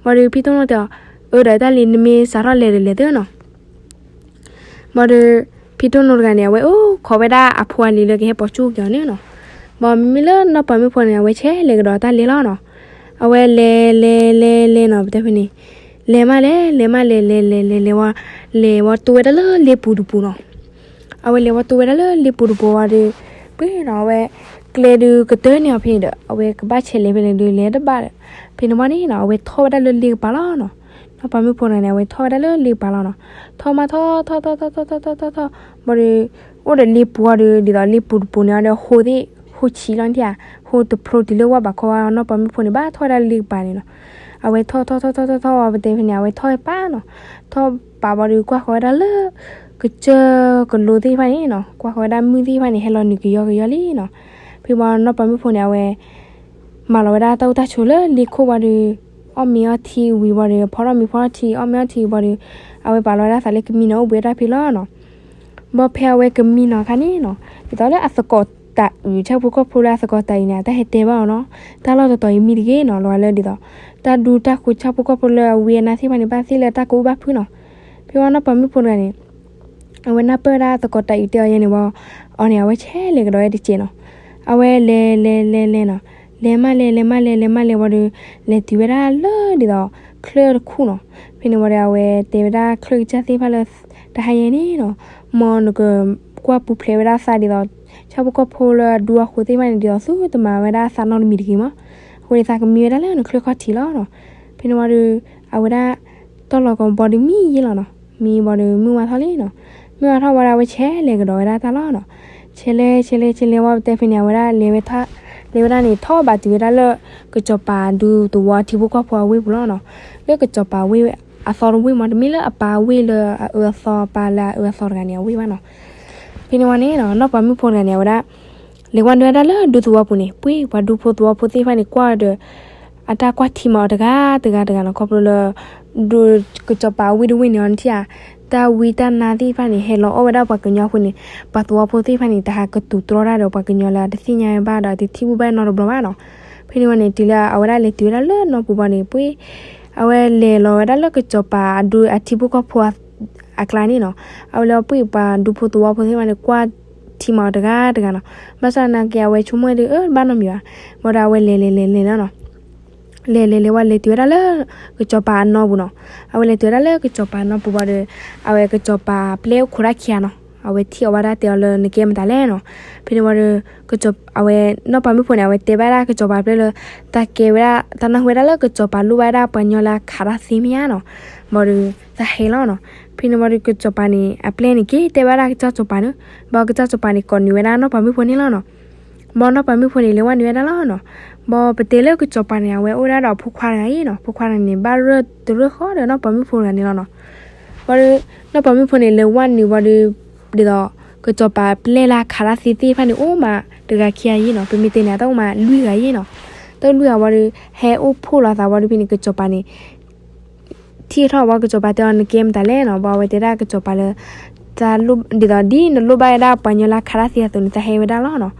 ဘၣ်ဒီးဖံတိၢ်နိတဲအီၤ, အၢ ဒီးတၢ်လံၤ နမ့ၢ်စးထီၣ်လဲၤဒီးလဲၤသၢနီၤ ဘၣ်ဒီး ဖံတိၢ်နိတဂၤန့ၣ် အဝဲအိၣ်ခိးဝဲဒၣ်အဖိအလံၤလၢကဟဲပိာ်ကၠူၣ်က့ၤအီၤန့ၣ်နီၤ, ဘၣ်မ့မ့ၢ်လၢနီၢ်ပၤမုၣ်ဖိန့ၣ် အဝဲဆဲးလဲၤကဒီးတၢ်လဲၤလီၤနီၤ, အဝဲလဲၤလဲၤလဲၤလဲၤနီၤ ပတဲဖဲန့ၣ်, လဲၤမးလဲၤ လဲၤမးလဲၤ လဲၤလဲၤလဲၤလဲၤဝံၤ လဲၤဝံၤတိဝဲဒၣ်လၢလ့ပူၤတပူၤနီၤ, အဝဲလဲၤဝံၤတိဝဲဒၣ်လၢလ့ပူၤတပူၤဝံၤဒီး ပှ့ၤနီၤ အဝဲ ကျဲဒုးကတၢၢ်န့ၢ်အီၤဖဲန့ၣ်ဒီး အဝဲကဘၣ်ဆဲးလဲၤဖဲလဲၣ်ဒီးလဲၤတဘၣ်ဒီး ဖဲန့ၣ်ဝံၤန့ၣ်နီၤ အဝဲထီၣ်ဝဲဒၣ်လၢလ့ကပၤလီၤနီၤ, နီၢ်ပၤမုၣ်ဖိတဂၤန့ၣ် အဝဲထီၣ်ဝဲဒၣ်လၢလ့ကပၤလီၤနီၤ, ထီၣ်မးထီၣ်ထီၣ်ထီၣ်ထီၣ်ထီၣ်ထီၣ်ထီၣ်ထီၣ်ထီၣ် ဘၣ်ဒီး အိၣ်ဒီးလ့ပူၤအီၤဒီး ဒ်သိးလ့ပူၤတပူၤန့ၣ်အီၤဒီး ဟိသ့ၣ် ဟိဆံးလီၤနထံၣ်ဧါ, ဟိတဖျိတုၤလၢဝဲဘၣ်ခီဝံၤ နီၢ်ပၤမုၣ်ဖိန့ၣ် ဘၣ်ထီၣ်ဝဲဒၣ်လၢလ့ကပၤန့ၣ်နီၤ, အဝဲထီၣ်ထီၣ်ထီၣ်ထီၣ်ထီၣ်ထီၣ်ဝံၤ ပတဲဖဲန့ၣ် အဝဲထီၣ်ဝဲပာ်နီၤ, ထီၣ်ပာ်ဘၣ်ဒီး ကွၢ်ဃီၤဝဲဒၣ်လၢ ကစၢၢ်ကလိသ့ၣ်တဖၣ်န့ၣ်နီၤ, ကွၢ်ဃီၤဝဲဒၣ်မုၢ်သ့ၣ်တဖၣ်န့ၣ် ဟဲလီၤနုာ်ကယီကယီလံနီၤ, ဖဲဘၣ်နီၢ်ပၤမုၣ်ဖိန့ၣ် အဝဲ မၤလီၤဝဲဒၣ်တၢ်အိၣ်တၢ်ဆိးလၢလ့ခိၣ်ဝံၤဒီး အီၣ်မ့ၤအီထံဝံၤဝံၤဒီး ဖီထီၣ်မ့ၤဖီထီၣ်ထံ အီၣ်မ့ၤအီထံဝံၤဒီး အဝဲပာ်လီၤဝဲဒၣ်သးလၢကမံနီၤအိၣ်ဘှံးတၢ်ဖံးလီၤနီၤ, ဘၣ်ဖဲအဝဲကမံနီၤအခါန့ၣ်နီၤ, ဒ်သိးလၢအသကိးတၢ်အုး ဆၣ်ဖိကီၢ်ဖိလၢအသကိးတၢ်အုးန့ၣ် အတၢ်ဟဲတဲဘၣ်အီၤနီၤ, တၢ်လီၢ်တတီၤအံၤမံတဂ့ၤနီၤ, လီၤဂာ်လၢဒ်သိး တၢ်ဒူတၢ်ဃိးဆၣ်ဖိကီၢ်ဖိလၢအဝံအနါသ့ၣ်တဖၣ်န့ၣ် ဘၣ်သ့ၣ်လၢတၢ်ကအိၣ်ဘၣ်ဖုၣ်နီၤ. ဖဲဝဲနီၢ်ပၤမုၣ်ဖိတဂၤန့ၣ် အဝဲနၢ်ပၢၢ်ဝဲဒၣ်သကိးတၢ်အုးတဲအီၤယဲန့ၣ်ဝံၤ, အီၤန့ၣ် အဝဲဆဲးလဲၤကဒီးဝဲတစဲးနီၤ. အဝဲလဲၤလဲၤလဲၤလဲၤနီၤ, လဲၤမးလဲၤ လဲၤမးလဲၤ လဲၤမးလဲၤဝံၤဒီး လဲၤတုၤဝဲဒၣ်လၢဒ်သိး ချၢၣ်တခူၣ်နီၤ. ဖဲန့ၣ်ဝံၤဒီး အဝဲတဲဝဲဒၣ်ချၢၣ်ကစၢ်သ့ၣ်တဖၣ်လၢ တဟါယဲန့ၣ်နီၤ, မ်နကကွၢ်ပူၤဖျဲးဝဲဒၣ်သးဒ်သိး ဆၣ်ဖိကီၢ်ဖိလၢအဒူအဃိသ့ၣ်တဖၣ်န့ၣ် ဒ်သိးသုတမၤဝဲဒၣ်သးနီတမံၤတဂ့ၤမး, အဃိန့ၣ်သးကမံဝဲဒၣ်လၢနချၢၣ်ခီၣ်ထံးလီၤနီၤ. ဖဲန့ၣ်ဝံၤဒီး အဝဲဒၣ် တီၢ်လီၤကီးဘီဒီးမံယဲလီၤနီၤ. မံဘီဒီးမုၢ်ဝါထီၣ်လံနီၤ. မုၢ်ဝါထီၣ်ဝံၤဒီး အဝဲဆဲးလဲၤကဒီးဝဲဒၣ်တၢ်လီၤနီၤ. ဆဲးလဲၤ ဆဲးလဲၤ ဆဲးလဲၤဝံၤပတဲဖဲန့ၣ် အဝဲဒၣ်လဲၤဝဲ လဲၤဝဲဒၣ်န့ၣ် ထီၣ်ဘးတုၤဝဲဒၣ်လၢ ကစီၤပၤဒူသဝီအထံဖိကီၢ်ဖိအဝ့ၢ်ပူၤလီၤနီၤ. လၢကစီၤပၤဝ့ၢ်အသီတဝ့ၢ်မး, တမ့ၢ်လၢအပၢ်ဝ့ၢ်လၢအအၢအသီ ပၢ်လၢအအၢအသီတဂၤန့ၣ်အဝ့ၢ်ဘၣ်နီၤ. ဖဲန့ၣ်ဝံၤန့ၣ်နီၤ နီၢ်ပၤမုၣ်ဖိတဂၤန့ၣ် အဝဲဒၣ် လဲၤဝဲနုာ်ဝဲဒၣ်လၢဒူသဝီပူၤန့ၣ်, ပှ့ၤပှၤဒူဖိသဝီဖိသ့ၣ်တဖၣ်န့ၣ် ကွၢ်ဒီး အတၢ်ကွၢ်ထံမၤအီၤတဂၤတဂၤတဂၤနီၤ, ခီဖျိလၢ ကစီၤပၤဝ့ၢ်တဝ့ၢ်န့ၣ်အီၤနထံၣ်ဧါ, တၢ်ဝံတၢ်နါသ့ၣ်တဖၣ်န့ၣ် ဟဲလီၤအီၣ်ဝဲဒၣ်ပှၤကညီအဃိန့ၣ်, ပှၤသဝီဖိသ့ၣ်တဖၣ်န့ၣ် တဟးကတိၤတြီတၢ်ဒီးပှၤကညီလၢအတသ့ၣ်ညါဝဲဘၣ်ဒီး အတထံၣ်ဘူၣ်ဘၣ်နီတဘျီဘၣ်နီၤ. ဖဲန့ၣ်ဝံၤန့ၣ် တုၤလၢအဝဲဒၣ်လဲၤတုၤဝဲဒၣ်လၢနီၢ်ပူၤဘီန့ၣ် ပှ့ၤ အဝဲလဲၤလီၤဝဲဒၣ်လၢကစီၤပၤအဒူအထံဖိကီၢ်ဖိ အကျါန့ၣ်နီၤ. အဝဲလၢပှ့ၤပှၤဒူဖိသဝီဖိသ့ၣ်တဖၣ်န့ၣ် ကွၢ်ထံမၤအီၤတဂၤတဂၤနီၤ. ဘၣ်ဆၣ်သနာ်က့ အဝဲဆိကမိၣ်ဒီး အၢ တဘၣ်နီတမံၤဘၣ်. ဘၣ်ဒီးအဝဲလဲၤလဲၤလဲၤလဲၤလီၤနီၤ. လဲၤလဲၤလဲၤဝံၤ လဲၤတုၤဝဲဒၣ်လၢ ကစီၤပၤအနီၢ်ပူၤနီၤ. အဝဲလဲၤတုၤဝဲဒၣ်လၢကစီၤပၤနီၢ်ပူၤဘၣ်ဒီး အဝဲကစီၤပၤပျဲၢ်အိၣ်ခိးတၢ်ခံဂၤနီၤ. အဝဲထံၣ်အီၤဘၣ်ဒၣ်တဲအီၤလၢနကဲမတၤလဲၣ်နီၤ. ဖဲန့ၣ်ဝံၤဒီး အဝဲ နီၢ်ပၤမုၣ်ဖိန့ၣ် အဝဲတဲဘၣ်ဒၣ်ကစီၤပၤပျဲၢ်လၢ တၢ်ကဲဝဲဒၣ် တၢ်နၢ်ဟူဝဲဒၣ်လၢကစီၤပၤလိၣ်ဘၣ်ဝဲဒၣ်ပှၤကညီလၢအခးတၢ်သ့မ့ၢ်ဧါနီၤ. ဘၣ်ဒီး တၢ်ဟဲလီၤနီၤ. ဖဲန့ၣ်ဝံၤဒီး ကစီၤပၤန့ၣ် အပျဲၢ်န့ၣ် က့ၤတဲဘၣ်ဒၣ်ကစၢ်စီၤပၤန့ၣ်, ဘၣ်ကစၢ်စီၤပၤန့ၣ် ကိးနုာ်ဝဲဒၣ်နီၢ်ပၤမုၣ်ဖိန့ၣ်လီၤနီၤ. ဘၣ်နီၢ်ပၤမုၣ်ဖိန့ၣ် လဲၤဝဲနုာ်ဝဲဒၣ်လီၤနီၤ. ဘၣ်ပတဲလၢကစီၤပၤန့ၣ် အဝဲအိၣ်ဝဲဒၣ်ဒီးအဖိခွါတဂၤအံၤနီၤ. ဖိခွါတဂၤန့ၣ် ဘၣ်ရၢၢ်တရၢၢ်ဃီဒီးနီၢ်ပၤမုၣ်ဖိတဂၤန့ၣ်လီၤနီၤ. ဘၣ်ဒီး နီၢ်ပၤမုၣ်ဖိန့ၣ် လဲၤဝဲနုာ်ဘၣ်ဒီး ဒ်သိး ကစီၤပၤပျဲၢ်လၢအခးတၢ်သ့သ့ၣ်တဖၣ်န့ၣ် အိၣ်မးတဂၤခံဂၤအံၤနီၤ. ပမ့ၢ်တဲန့ၣ် တၢ်အိၣ်မးလွံၢ်ဂၤအံၤနီၤ. တၢ်လွံၢ်ဂၤဝံၤဒီး ဟဲအိၣ်ဖှိၣ်လိာ်သးဝံၤဒီး ဖဲန့ၣ် ကစီၤပၤန့ၣ် ထံၣ်ထီၣ်ဝံၤ ကစီၤပၤတဲအီၤ နကဲမတၤလဲၣ်နီၤ. ဘၣ်အဝဲတဲဒၣ်ကစီၤပၤလၢ ဒ်သိးဒ်နလိၣ်ဘၣ်ဝဲဒၣ်ပှၤကညီလၢအခးတၢ်သ့အသိးန့ၣ် တၢ်ဟဲဝဲဒၣ်လီၤနီၤ.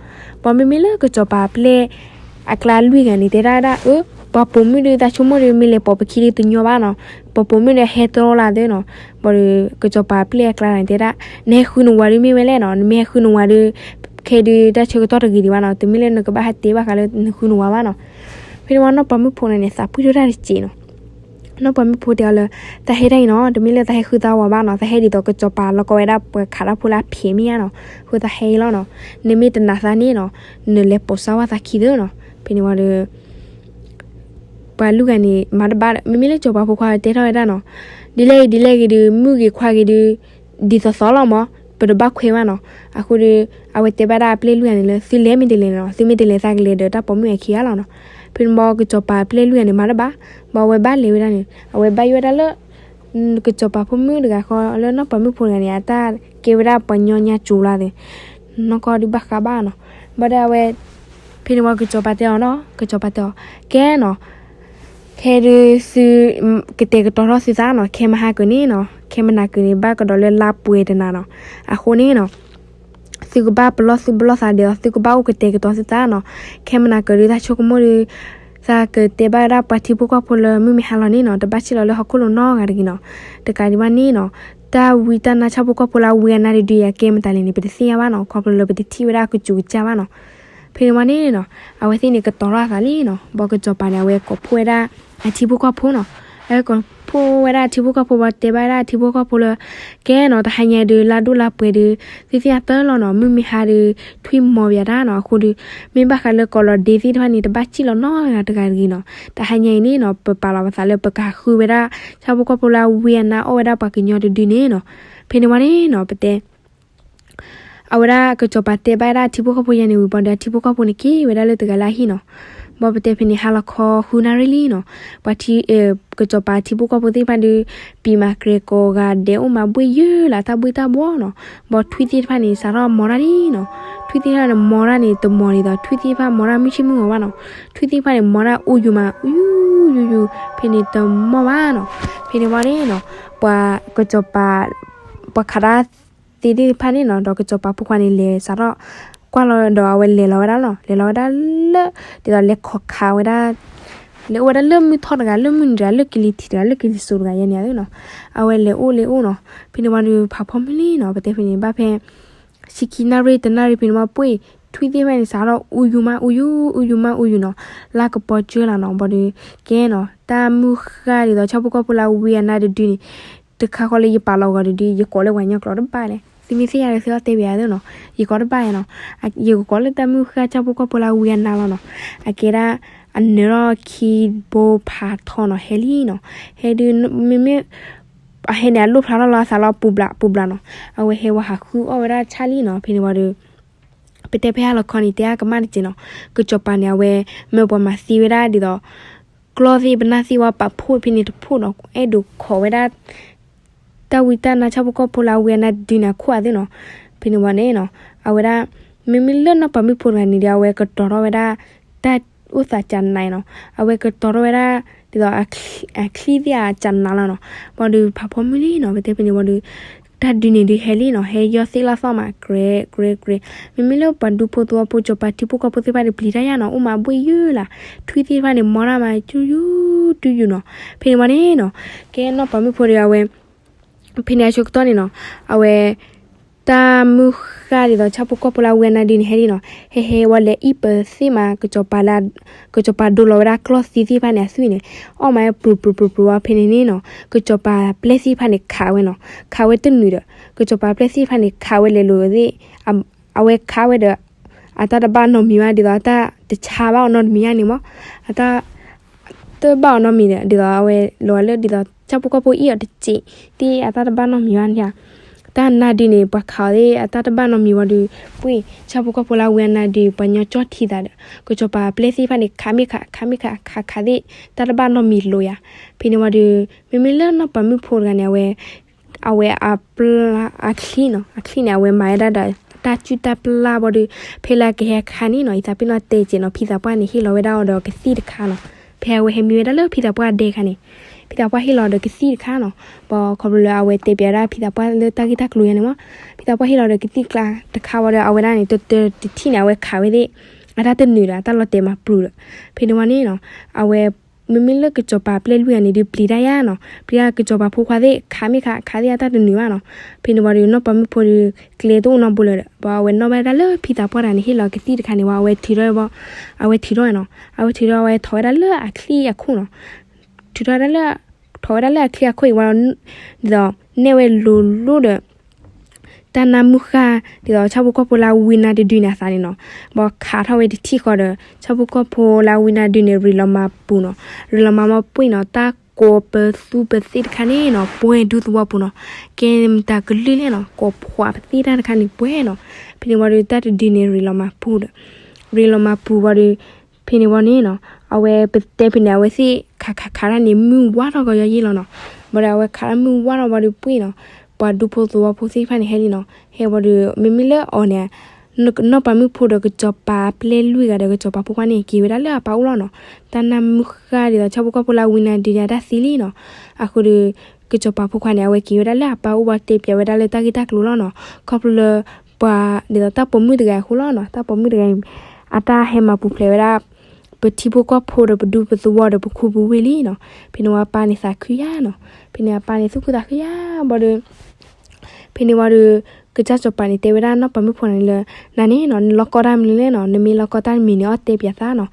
ဘၣ်မ့မ့ၢ်လၢကစီၤပၤပျဲၢ်အကျါလွံၢ်ဂၤန့ၣ် တဲဒၣ်ဝဲဒၣ် အၢ ပှၤပိာ်မုၣ်ဒီး တၢ်ဆိကမိၣ်ဒီး မ့ၢ်လဲၤပိာ်ပခံဒီးတညီဘၣ်နီၤ. ပှၤပိာ်မုၣ်ဒီးဟဲတြီလၢ်သ့နီၤ. ဘၣ်ဒီး ကစီၤပၤပျဲၢ်အကျါန့ၣ် တဲဒၣ် နဟဲဃုနဝၤဒီးမ့ၢ်ဝဲလဲၣ်နီၤ. နမ့ၢ်ဟဲဃုနဝၤဒီး ခဲဒီးတၢ်ဆၢကတီၢ်တဂ့ၤဒံးဘၣ်နီၤ. တမ့ၢ်လၢနကဘၣ်ဟဲ တဲဘၣ်ဃးလၢနဃုနဝၤဘၣ်နီၤ. ဖဲန့ၣ်ဝံၤ နီၢ်ပၤမုၣ်ဖိန့ၣ်န့ၣ် သးပှံၢ်ထီၣ်တၢ်တစဲးနီၤ. နီၢ်ပၤမုၣ်ဖိတဲအီၤလၢ တၢ်ဟဲတၢ်အံၤနီၤ တမ့ၢ်လၢတၢ်ဟဲဃုသးဝၤဘၣ်နီၤ. တၢ်ဟဲဒ်သိးကစီၤပၤလီၤကီဝဲဒၣ်ပှၤခးတၢ်ဖိလၢအဖံးမ့ၢ်ဧါနီၤ. အဃိသးဟဲအံၤလီၤနီၤ. နမ့ၢ်တနာ်သးန့ၣ်နီၤ နလဲၤပိာ်စၢ်ဝဲသးခံသ့နီၤ. ဖဲန့ၣ်ဝံၤဒီး ပှၤလွံၢ်ဂၤန့ၣ် မၤတဘၣ်ဒီး မ့မ့ၢ်လၢစီၤပၤဖိခွါတဲထီၣ်ဝဲဒၣ်နီၤ, ဒ်လဲၣ်ဂ့ၤဒ်လဲၣ်ဂ့ၤဒီး မုၣ်ဂ့ၤခွါဂ့ၤဒီး ဒ်သိးသိးလီၤမး ပတဘၣ်ခွဲးဘၣ်နီၤ. အဃိဒီး အဝဲတဲဘၣ်ဒၣ်အပျဲၢ်လွံၢ်ဂၤန့ၣ်လၢ သုလဲၤမ့ၢ်တလဲၤနီၤ, သုမ့ၢ်တလဲၤသးကလဲၤဒီးတၢ်ပိာ်မုၣ်အခံဂၤလီၤနီၤ. ဖဲန့ၣ်ဘၣ်ကစီၤပၤအပျဲၢ်လွံၢ်ဂၤန့ၣ် မၤတဘၣ်, ဘၣ်ဝဲဘၣ်လဲၤဝဲဒၣ်န့ၣ် အဝဲဘၣ်ယိၣ်ဝဲဒၣ်လၢ ကစီၤပၤဖိမုၣ်တဂၤဃီလၢနီၢ်ပၤမုၣ်ဖိတဂၤန့ၣ် အတၢ်ကဲဝဲဒၣ်ပှၤညီညါစူၤလၢသ့ နီၢ်ကီၢ်ဒုးဘၣ်ဃးဘၣ်နီၤ. ဘၣ်ဒီးအဝဲ ဖဲန့ၣ်ဝံၤကစီၤပၤတဲအီၤနီၤ, ကစီၤပၤတဲအီၤ, ကဲနီၤ, ခဲဒုးသု ကတဲာ်ကတီၤထီၣ်သုသးနီၤ, ခဲမဟါကၢၤန့ၣ်နီၤ, ခဲမနၤကၢၤန့ၣ် ဘၣ်ကဒီးလၢလါပှဲၤတနၤနီၤ, အဃိန့ၣ်နီၤ သုကဘၣ်ပလီၢ်သုပလီၢ်သးဒီး သုကဘၣ်အိၣ်ကတဲာ်ကတီၤသုသးနီၤ, ခဲမနၤကၢၤဒုး သးဆိကမိၣ်ဒီး သးကတဲဘၣ်ဝဲဒၣ်ပှၤထံဖိကီၢ်ဖိလၢမုၢ်မ့ၢ်ဟါလီၤန့ၣ်နီၤ, တဘၣ်စံၣ်လီၤလၢဟီၣ်ခိၣ်လိၤနီတဂၤတဂ့ၤနီၤ, တကးဒံးဘၣ်န့ၣ်နီၤ, တၢ်ဝံတၢ်နါဆၣ်ဖိကီၢ်ဖိလၢအဝံအနါတဒုအံၤ အကဲမတၤလဲၣ်န့ၣ် ပတသ့ၣ်ညါဘၣ်နီၤ, ခီဖျိလၢပတထံၣ်ဝဲဒၣ်အကစူၤကစၢ်ဘၣ်နီၤ. ဖဲန့ၣ်ဝံၤန့ၣ်နီၤ, အဝဲသ့ၣ်န့ၣ်ကတီၤထီၣ်အသးလံနီၤ, ဘၣ်ကစီၤပၤန့ၣ် အဝဲကိးဖှိၣ်ဝဲဒၣ် အထံဖိကီၢ်ဖိနီၤ, အဝဲကိးဖှိၣ်ဝဲဒၣ်အထံဖိကီၢ်ဖိ ဘၣ်တဲဘၣ်ဝဲဒၣ်အထံဖိကီၢ်ဖိလၢ ကဲနီၤ, တဟါညါဒုး လါဒိၣ်လါပှဲၤဒုး သ့ၣ်သ့ၣ်အတၢၢ်လီၤနီၤ, မုၢ်မ့ၢ်ဟါဒုး ထွံၣ်မီၤပၠးတၢ်နီၤ, အဃိဒုး မ့ၢ်ဘၣ်ဃးလၢကိးလီၤဒ့သ့ၣ်တဖၣ်န့ၣ် တဘၣ်စံၣ်လီၤနီတဂၤတဂ့ၤနီၤ, တဟါညါအံၤန့ၣ်နီၤ, ပပာ်လီၤပသးလၢပကဃုဝဲဒၣ် ဆၣ်ဖိကီၢ်ဖိလၢအဝံအနါအီၣ်ဝဲဒၣ်ပှၤကညီတဒုန့ၣ်နီၤ, ဖဲန့ၣ်ဝံၤန့ၣ်နီၤ, ပတဲ အဝဲဒၣ်ကစီၤပၤတဲဘၣ်ဝဲဒၣ်အထံဖိကီၢ်ဖိယဲန့ၣ်ဝံၤ ဘၣ်ဒီးအထံဖိကီၢ်ဖိန့ၣ်က့ၤဝဲဒၣ်လၢတဂၤလၢအဟံၣ်နီၤ, ဘၣ်ပတဲဖဲန့ၣ် ဟါလီၤခီဃုနၣ်ရံၣ်လံနီၤ, ပှၤထံ ကစီၤပၤထံဖိကီၢ်ဖိသ့ၣ်တဖၣ်ဒုး ပံာ်မၤကြဲၤကိးဂၤဒဲးအိၣ်မၤဘှ့ၣ်ယုၢ်လၢတၢ်ဘှ့ၣ်တၢ်ဘှီနီၤ, ဘၣ်ထွံၣ်သ့ၣ်တဖၣ်န့ၣ် စးထီၣ်မီၤတၢ်လံနီၤ, ထွံၣ်သ့ၣ်တဖၣ်န့ၣ်မီၤတၢ်န့ၣ် တမီၤဒ်သိး ထွံၣ်သ့ၣ်တဖၣ်မီၤတၢ်မုၢ်ဆ့ၣ်မုၢ်ဂီၤဘၣ်နီၤ, ထွံၣ်သ့ၣ်တဖၣ်န့ၣ် မီၤတၢ်အိၣ်ယူၤမး အူယူၤယူၤယူၤ ဖဲန့ၣ်တမီၤဘၣ်နီၤ, ဖဲန့ၣ်ဝံၤန့ၣ်နီၤ, ပှၤကစီၤပၤ ပှၤခးတၢ် အဝဲသ့ၣ်တဖၣ်န့ၣ်နီၤ ဒီးကစီၤပၤဖိခွါန့ၣ်လဲၤစးထီၣ်ကွၢ်လီၤဒီး အဝဲလဲၤလီၤဝဲဒၣ်လီၤ. လဲၤလီၤဝဲဒၣ်လၢ ဒ်သိးလဲၤခိးခးဝဲဒၣ် လဲၤအိၣ်ဝဲဒၣ်လၢမုၢ်ထီၣ်တဂၤ လၢမုၢ်နုာ်တဂၤ လၢကလံၤထံးတဂၤ လၢကလံၤစိးတဂၤယဲန့ၣ်နီၤ. အဝဲလဲၤအိၣ်လဲၤအိၣ်နီၤ. ဖဲန့ၣ်ဝံၤဒီး ဖးဖီမုၢ်လံနီၤ ပတဲဖဲန့ၣ် ဘၣ်ဖဲ ဆံခံနၣ်ရံၣ်တနၣ်ရံၣ် ဖဲန့ၣ်ဝံၤ ပှ့ၢ်ထွံၣ်သ့ၣ်တဖၣ်န့ၣ် စးထီၣ်အူယူၤမးအူယူၤ အူယူၤမးအူယူၤနီၤ. လါကပီၤကၢလီၤနီၤ. ဘၣ်ဒီး ကဲနီၤ တၢ်မုၢ်ဃၢ်ဒ်သိး ဆၣ်ဖိကီၢ်ဖိလၢအဝံအနါတဒုန့ၣ် တခါဃီလၢယပာ်လီၤဂီၤတဒု ယကိးလၢပှၤကညီကျိာ်တဘၣ်လဲၣ်. သုမ့ၢ်သ့ၣ်ညါဒီး သုအီၣ်တဲဘၣ်ယၤသ့နီၤ. ယကိးတဘၣ်ယၤနီၤ. ယကကိးလၢတၢ်မုၢ်ဃၢ် ဆၣ်ဖိကီၢ်ဖိလၢအဝံအနါလီၤနီၤ. အကဲဒၣ် အနၢၤထီၣ်ခံဘိဖးထီနီၤ ဟဲလံနီၤ. ဟဲဒုး မ့မ့ၢ် အဟဲန့ၣ် အလိၣ်ဖျါထီၣ်လီၤအသးလီၤ ပူၤဘျးပူၤဘျးနီၤ. အဝဲဟဲဝဲဟးဃုအီၣ်ဝဲဒၣ်ဆၣ်လံနီၤ. ဖဲန့ၣ်ဝံၤဒီး ပတဲဖဲအလီၤခီန့ၣ် တဲအကမၣ်တက့ၢ်နီၤ. ကစီၤပၤန့ၣ် အဝဲမၢပှၤမၤသံဝဲဒၣ်ဒ်သိး ကျီၢ်သ့ၣ်ပနၢ်သ့ၣ်ဝဲ ပာ်ဖှိၣ်ဖဲန့ၣ်တဖှိၣ်နီၤ. အဲၣ်ဒိးခိးဝဲဒၣ် တၢ်ဝံတၢ်နါ ဆၣ်ဖိကီၢ်ဖိလၢအဝံအနါ ဒုးန့ၣ် အခိၣ်အသ့ၣ်နီၤ. ဖဲန့ၣ်ဝံၤန့ၣ်နီၤ အဝဲဒၣ် မ့မ့ၢ်လၢနီၢ်ပၤမုၣ်ဖိတဂၤန့ၣ်ဒီး အဝဲကတီၤထီၣ်ဝဲဒၣ် တၢ်အိၣ်သးကနးနီၤ. အဝဲကတီၤထီၣ်ဝဲဒၣ် ဒ်သိး အချံသ့ၣ်အကနးလီၤနီၤ. ဘၣ်ဒီး ဖးဖီမုၢ်လံနီၤ ပတဲဖဲန့ၣ်ဝံၤဒီး တၢ်ဒုးန့ၣ်ဒုးဟဲလံနီၤ. ဟဲယီၢ်သ့ၣ်လီၤသီၣ်မး ကြဲးကြဲးကြဲး. မ့မ့ၢ်လၢပှၤဒူဖိသဝီဖိ စီၤပၤထံဖိကီၢ်ဖိသ့ၣ်တဖၣ်န့ၣ် ပျံၤတၢ်ယါနီၤ. အိၣ်မးဘှ့ၣ်ယုၢ်လၢ် ထွံၣ်သ့ၣ်တဖၣ်န့ၣ် မီတၢ်မး တူၢ်ယူၤတူၢ်ယူၤနီၤ. ဖဲန့ၣ်ဝံၤန့ၣ်နီၤ ကဲနီၢ်ပၤမုၣ်ဖိဒီး အဝဲ ဖဲန့ၣ်အဆၢကတီၢ်န့ၣ်နီၤ အဝဲ တၢ်မုၢ်ဃၢ်ဒ်သိး ဆၣ်ဖိကီၢ်ဖိလၢအဝံအနါဒုးန့ၣ် ဟဲလံနီၤ. ဟဲဟဲဝံၤ လဲၤအံၣ်ပၢၤသ့ၣ်မး ကစီၤပၤလၢ ကစီၤပၤဒိလီၤဝဲဒၣ်ကျီၢ်သံသ့ၣ်တဖၣ်န့ၣ် အသွံၣ်န့ၣ် အီၣ်မး ပြူၤပြူၤပြူၤပြူၤဝံၤ ဖဲန့ၣ်န့ၣ်နီၤ ကစီၤပၤပျဲၢ်သ့ၣ်တဖၣ်န့ၣ် ခးဝဲနီၤ. ခးဝဲတနုာ်ဒီး ကစီၤပၤပျဲၢ်သ့ၣ်တဖၣ်န့ၣ် ခးဝဲလဲၤလိၤသ့ၣ် အဝဲခးဝဲဒီး အတၢ်တဘၣ်နီတမံၤဘၣ် ဒ်သိးအတၢ်တဆါဘၣ်အီၤနီတမံၤဧါန့ၣ်မး အတၢ် တဘၣ်အီၤနီတမံၤဒီး ဒ်သိးအဝဲလီၤလၢ ဒ်သိးဆၣ်ဖိကီၢ်ဖိအံၣ်အီၤတစဲးသ့ၣ် အတၢ်တဘၣ်နီတမံၤဘၣ်န့ၣ်ဧါ. တၢ်နါဒုးန့ၣ် ပှၤခးအီၤသ့ၣ် အတၢ်တဘၣ်နီတမံၤဝံၤဒီး ပှ့ၢ် ဆၣ်ဖိကီၢ်ဖိလၢအဝံအနါဒုး ပှၤကညီကၠီၣ်ထံသးဒီး ကစီၤပၤပျဲၢ်သ့ၣ်တဖၣ်န့ၣ် ခးမ့ၢ်ခး ခးမ့ၢ်ခး ခးခးသ့ၣ် တၢ်တဘၣ်နီတမံၤလိာ်ယါ. ဖဲန့ၣ်ဝံၤဒီး မ့မ့ၢ်လၢနီၢ်ပၤမုၣ်ဖိတဂၤန့ၣ် အဝဲ အဝဲအပျၢ်အချံနီၤ အချံန့ၣ် အဝဲမၤဝဲဒၣ်ဒီး တၢ်စုၣ်တၢ်ပျၢ်ဘၣ်ဒီး ဖဲလၢအကဟဲခးန့ၣ်နီၤ ယသးပ့ၤနီၣ်တဲာ်ကဲးနီၤ ဖံသးပှၢ်န့ၣ် ဟ့ၣ်လီၤဝဲဒၣ်အီၤဒီးကသံၣ်တခါနီၤ. ဖဲအဝဲဟဲမံဝဲဒၣ်လၢဖံသးပှၢ်ဒဲခါန့ၣ် ဖံသးပှၢ်ဟ့ၣ်လီၤဒီးကသံၣ်တခါနီၤ. ဘၣ်ခီဖျိလၢအဝဲတဲပၠးဒၣ်ဖံသးပှၢ်လၢတၢ်ဂ့ၢ်တၢ်ကျိၤယါန့ၣ်မး ဖံသးပှၢ်ဟ့ၣ်လီၤဒီးကသံၣ်တခါဝံၤဒီး အဝဲဒၣ်န့ၣ် တတထံၣ်န့ၣ် အဝဲခးဝဲသ့ၣ် အတၢ်တနုာ်ဒီး အတၢ်လီၤတဲာ်မၤပြူၤဒီး ဖဲန့ၣ်ဝံၤန့ၣ်နီၤ အဝဲ မ့မ့ၢ်လၢကစီၤပၤပျဲၢ်လွံၢ်ဂၤန့ၣ်ဒုး ပျံၤတၢ်ယါနီၤ ပျံၤတၢ် ကစီၤပၤဖိခွါသ့ၣ် ခးမ့ၢ်ခး ခးသ့ၣ်အတၢ်တနုာ်ဘၣ်နီၤ. ဖဲန့ၣ်ဝံၤဒီး နီၢ်ပၤမုၣ်ဖိဒီး ကျဲတအိၣ်နီတဘိလၢၤဒီး ဘၣ်အဝဲနီၣ်ဘၣ်ဒၣ်လၢဖံသးပှၢ်တဂၤန့ၣ် ဟ့ၣ်လီၤကသံၣ်တခါန့ၣ်ဝံၤ အဝဲထုးထီၣ်ဝဲဘၣ် အဝဲထုးထီၣ်နီၤ အဝဲထုးထီၣ်ဝဲထီၣ်ဝဲဒၣ်လၢအချံအခိၣ်နီၤ ထုးထီၣ်ဝဲဒၣ်လၢ ထီၣ်ဝဲဒၣ်လၢအချံအခိၣ်အံၤဝံၤဒီး ဒ်သိး နဲၣ်ဝဲလိၤလိၤဒီး တၢ်နါမုၢ်ဃၢ် ဒ်သိး ဆၣ်ဖိကီၢ်ဖိလၢအဝံနါတဒုန့ၣ်အသးန့ၣ်နီၤ ဘၣ်ခးထီၣ်ဝဲတထံၣ်ဃီဒီး ဆၣ်ဖိကီၢ်ဖိလၢအဝံနါတဒုန့ၣ် ရ့လီၤမၤပူၤနီၤ ရ့လီၤမၤမီၢ်ပှ့ၢ်နီၤ တၢ်ကိးပသူပသ့ၣ်တခါန့ၣ်နီၤ ပှဲၤဒူသဝီပူၤနီၤ ကဲမတၤကလုၢ်လဲၣ်နီၤ ကိးဖှးပသ့ၣ်တၢ်တခါန့ၣ်ပှဲၤနီၤ ဖဲန့ၣ်ဝံၤဒီး တၢ်တဒုန့ၣ် ရ့လီၤမၤပူၤဒီး ရ့လီၤမၤပူၤဝံၤဒီး ဖဲန့ၣ်ဝံၤန့ၣ်နီၤ အဝဲပတဲဖဲန့ၣ် အဝဲသ့ၣ်ခးခးခးတၢ်န့ၣ် မုၢ်ဝါထီၣ်ကီးယဲလီၤနီၤ ဘၣ်ဒီးအဝဲခးတၢ်မုၢ်ဝါထီၣ်ဝံၤဒီးပှ့ၢ်နီၤ ပှၤဒူဖိသဝီဖိသ့ၣ်တဖၣ်န့ၣ်ဟဲလံနီၤ ဟဲဝံၤဒီး မ့မ့ၢ်လၢအီၤန့ၣ် နီၢ်ပၤမုၣ်ဖိဒီးကစီၤပၤပျဲၢ်လွံၢ်ဂၤဒီးကစီၤပၤဖိခွါန့ၣ် က့ၤဝဲဒၣ်လၢအပၢ်အိၣ်လီၤနီၤ တၢ်နါမုၢ်ဃၢ်ဒ်သိး ဆၣ်ဖိကီၢ်ဖိလၢအဝံနါဒုးန့ၣ် အတၢ်သံလံနီၤ အဃိဒီး ကစီၤပၤဖိခွါန့ၣ် အဝဲက့ၤဝဲဒၣ်လၢအပၢ်အိၣ်ဘၣ်တဲပၠးဝဲဒၣ်လၢတၢ်ဂ့ၢ်တၢ်ကျိၤလီၤနီၤ ခီဖျိလၢ ပှၤ ဒ်သိးတၢ်ပိာ်မုၣ်တဂၤအဃိလီၤနီၤ တၢ်ပိာ်မုၣ်တဂၤအံၤ အတၢ်ဟဲမၤပူၤဖျဲးဝဲဒၣ် ပထံဖိကီၢ်ဖိဒီးပဒူပသဝီဒီးပခူပဝ့ၢ်လံနီၤ ဖဲန့ၣ်ဝံၤအပၢ်န့ၣ်သးခုယါနီၤ ဖဲန့ၣ်အပၢ်န့ၣ်သူၣ်ခုသးခုယါ ဘၣ်ဒီး ဖဲန့ၣ်ဝံၤဒီး ကစၢ်စီၤပၤန့ၣ်တဲဝဲဒၣ်နီၢ်ပၤမုၣ်ဖိန့ၣ်လၢ နၤန့ၣ်နီၤ နလီၢ်ကီတၢ်မနုၤလဲၣ်နီၤ နမ့ၢ်လီၢ်ကီတၢ်တမံၤန့ၣ် အီၣ်တဲပၠးသးနီၤ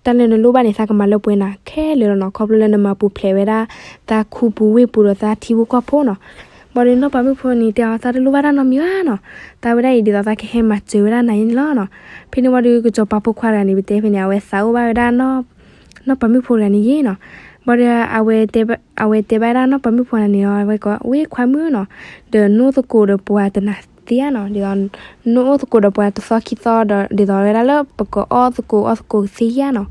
တၢ်လၢနလိၣ်ဘၣ်န့ၣ် သးကမၤလၢပှဲၤနၤခဲလၢာ်လီၤနီၤ ခီဖျိလၢနမၤပူၤဖျဲးဝဲဒၣ် သးခူပူၤဝ့ၢ်ပူၤဒီးသးထံဖိကီၢ်ဖိနီၤ ဘၣ်ဒီးနီၢ်ပၤမုၣ်ဖိန့ၣ်တဲအီၤ သးတလိၣ်ဘၣ်တၢ်နီတမံၤဘၣ်နီၤ တၢ်ဝဲဒၣ်အံၤဒ်သိးသးကဟဲမၤစၢၤဝဲဒၣ်နၤယဲန့ၣ်လီၤနီၤ ဖဲန့ၣ်ဝံၤဒီး ကစီၤပၤဖိခွါတဂၤန့ၣ် ပတဲဖဲန့ၣ် အဝဲသးအိၣ်ဘၣ်ဝဲဒၣ် နီၢ်ပၤမုၣ်ဖိတဂၤန့ၣ်ယဲနီၤ ဘၣ်ဒီး အဝဲတဲဘၣ်ဒၣ်နီၢ်ပၤမုၣ်ဖိတဂၤန့ၣ် အဝဲကိးဝဲခွါမုၣ်နီၤ ဒီးနအိၣ်သကိးဒီးပှၤတနၤသ့ဧါနီၤ ဒ်သိး နအိၣ်သကိးဒီးပှၤတသီခံသီဒီး ဒ်သိးဝဲဒၣ်လၢပကအီၣ်သကိးအီသကိးသ့ဧါနီၤ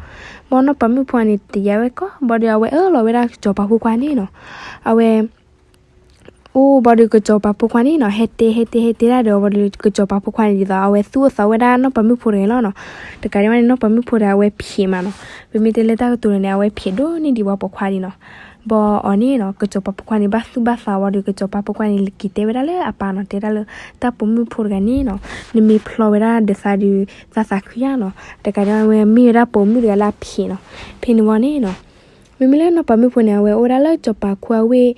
ဘၣ်နီၢ်ပၤမုၣ်ဖိန့ၣ် တယာ်ဝဲကီး ဘၣ်ဒီးအဝဲအၢၣ်လီၤဝဲဒၣ်ကစီၤပၤဖိခွါန့ၣ်နီၤ အဝဲ အိၣ်ဘၣ်ဒီးကစီၤပၤဖိခွါန့ၣ်နီၤ ဟဲတဲဟဲတဲဟဲတဲဒၣ်ဒီး ဘၣ်ဒီးကစီၤပၤဖိခွါန့ၣ် ဒ်သိးအဝဲသူၣ်အိၣ်သးအိၣ်ဝဲဒၣ်နီၢ်ပၤမုၣ်ဖိတဂၤလီၤနီၤ တကးဒံးဘၣ်န့ၣ် နီၢ်ပၤမုၣ်ဖိတဂၤအဝဲဖျဲးမးနီၤ ပမ့ၢ်တဲလၢတၢ်ကတိၤန့ၣ် အဝဲဖျဲးဒိၣ်န့ၢ်ဒံးပှၤပိာ်ခွါဒံးနီၤ ဘၣ်အီၤန့ၣ်နီၤ ကစီၤပၤဖိခွါန့ၣ် ဘၣ်သူၣ်ဘၣ်သးဝံၤဒီး ကစီၤပၤဖိခွါန့ၣ် က့ၤတဲဝဲဒၣ်လၢအပၢ်နီၤ, တဲဒၣ်လၢ တၢ်ပိာ်မုၣ်ဖိတဂၤန့ၣ်နီၤ နမ့ၢ်ဖျီဝဲဒၣ်ဒီးသးဒီး သးသးခုယါနီၤ, တကးဒံးဝဲမ့ၢ်ဝဲဒၣ်ပိာ်မုၣ်တဂၤလၢအဖံးနီၤ. ဖဲန့ၣ်ဝံၤန့ၣ်နီၤ မ့မ့ၢ်လၢနီၢ်ပၤမုၣ်ဖိန့ၣ် အဝဲအိၣ်ဝဲဒၣ်လၢကစီၤပၤခွါအဝ့ၢ်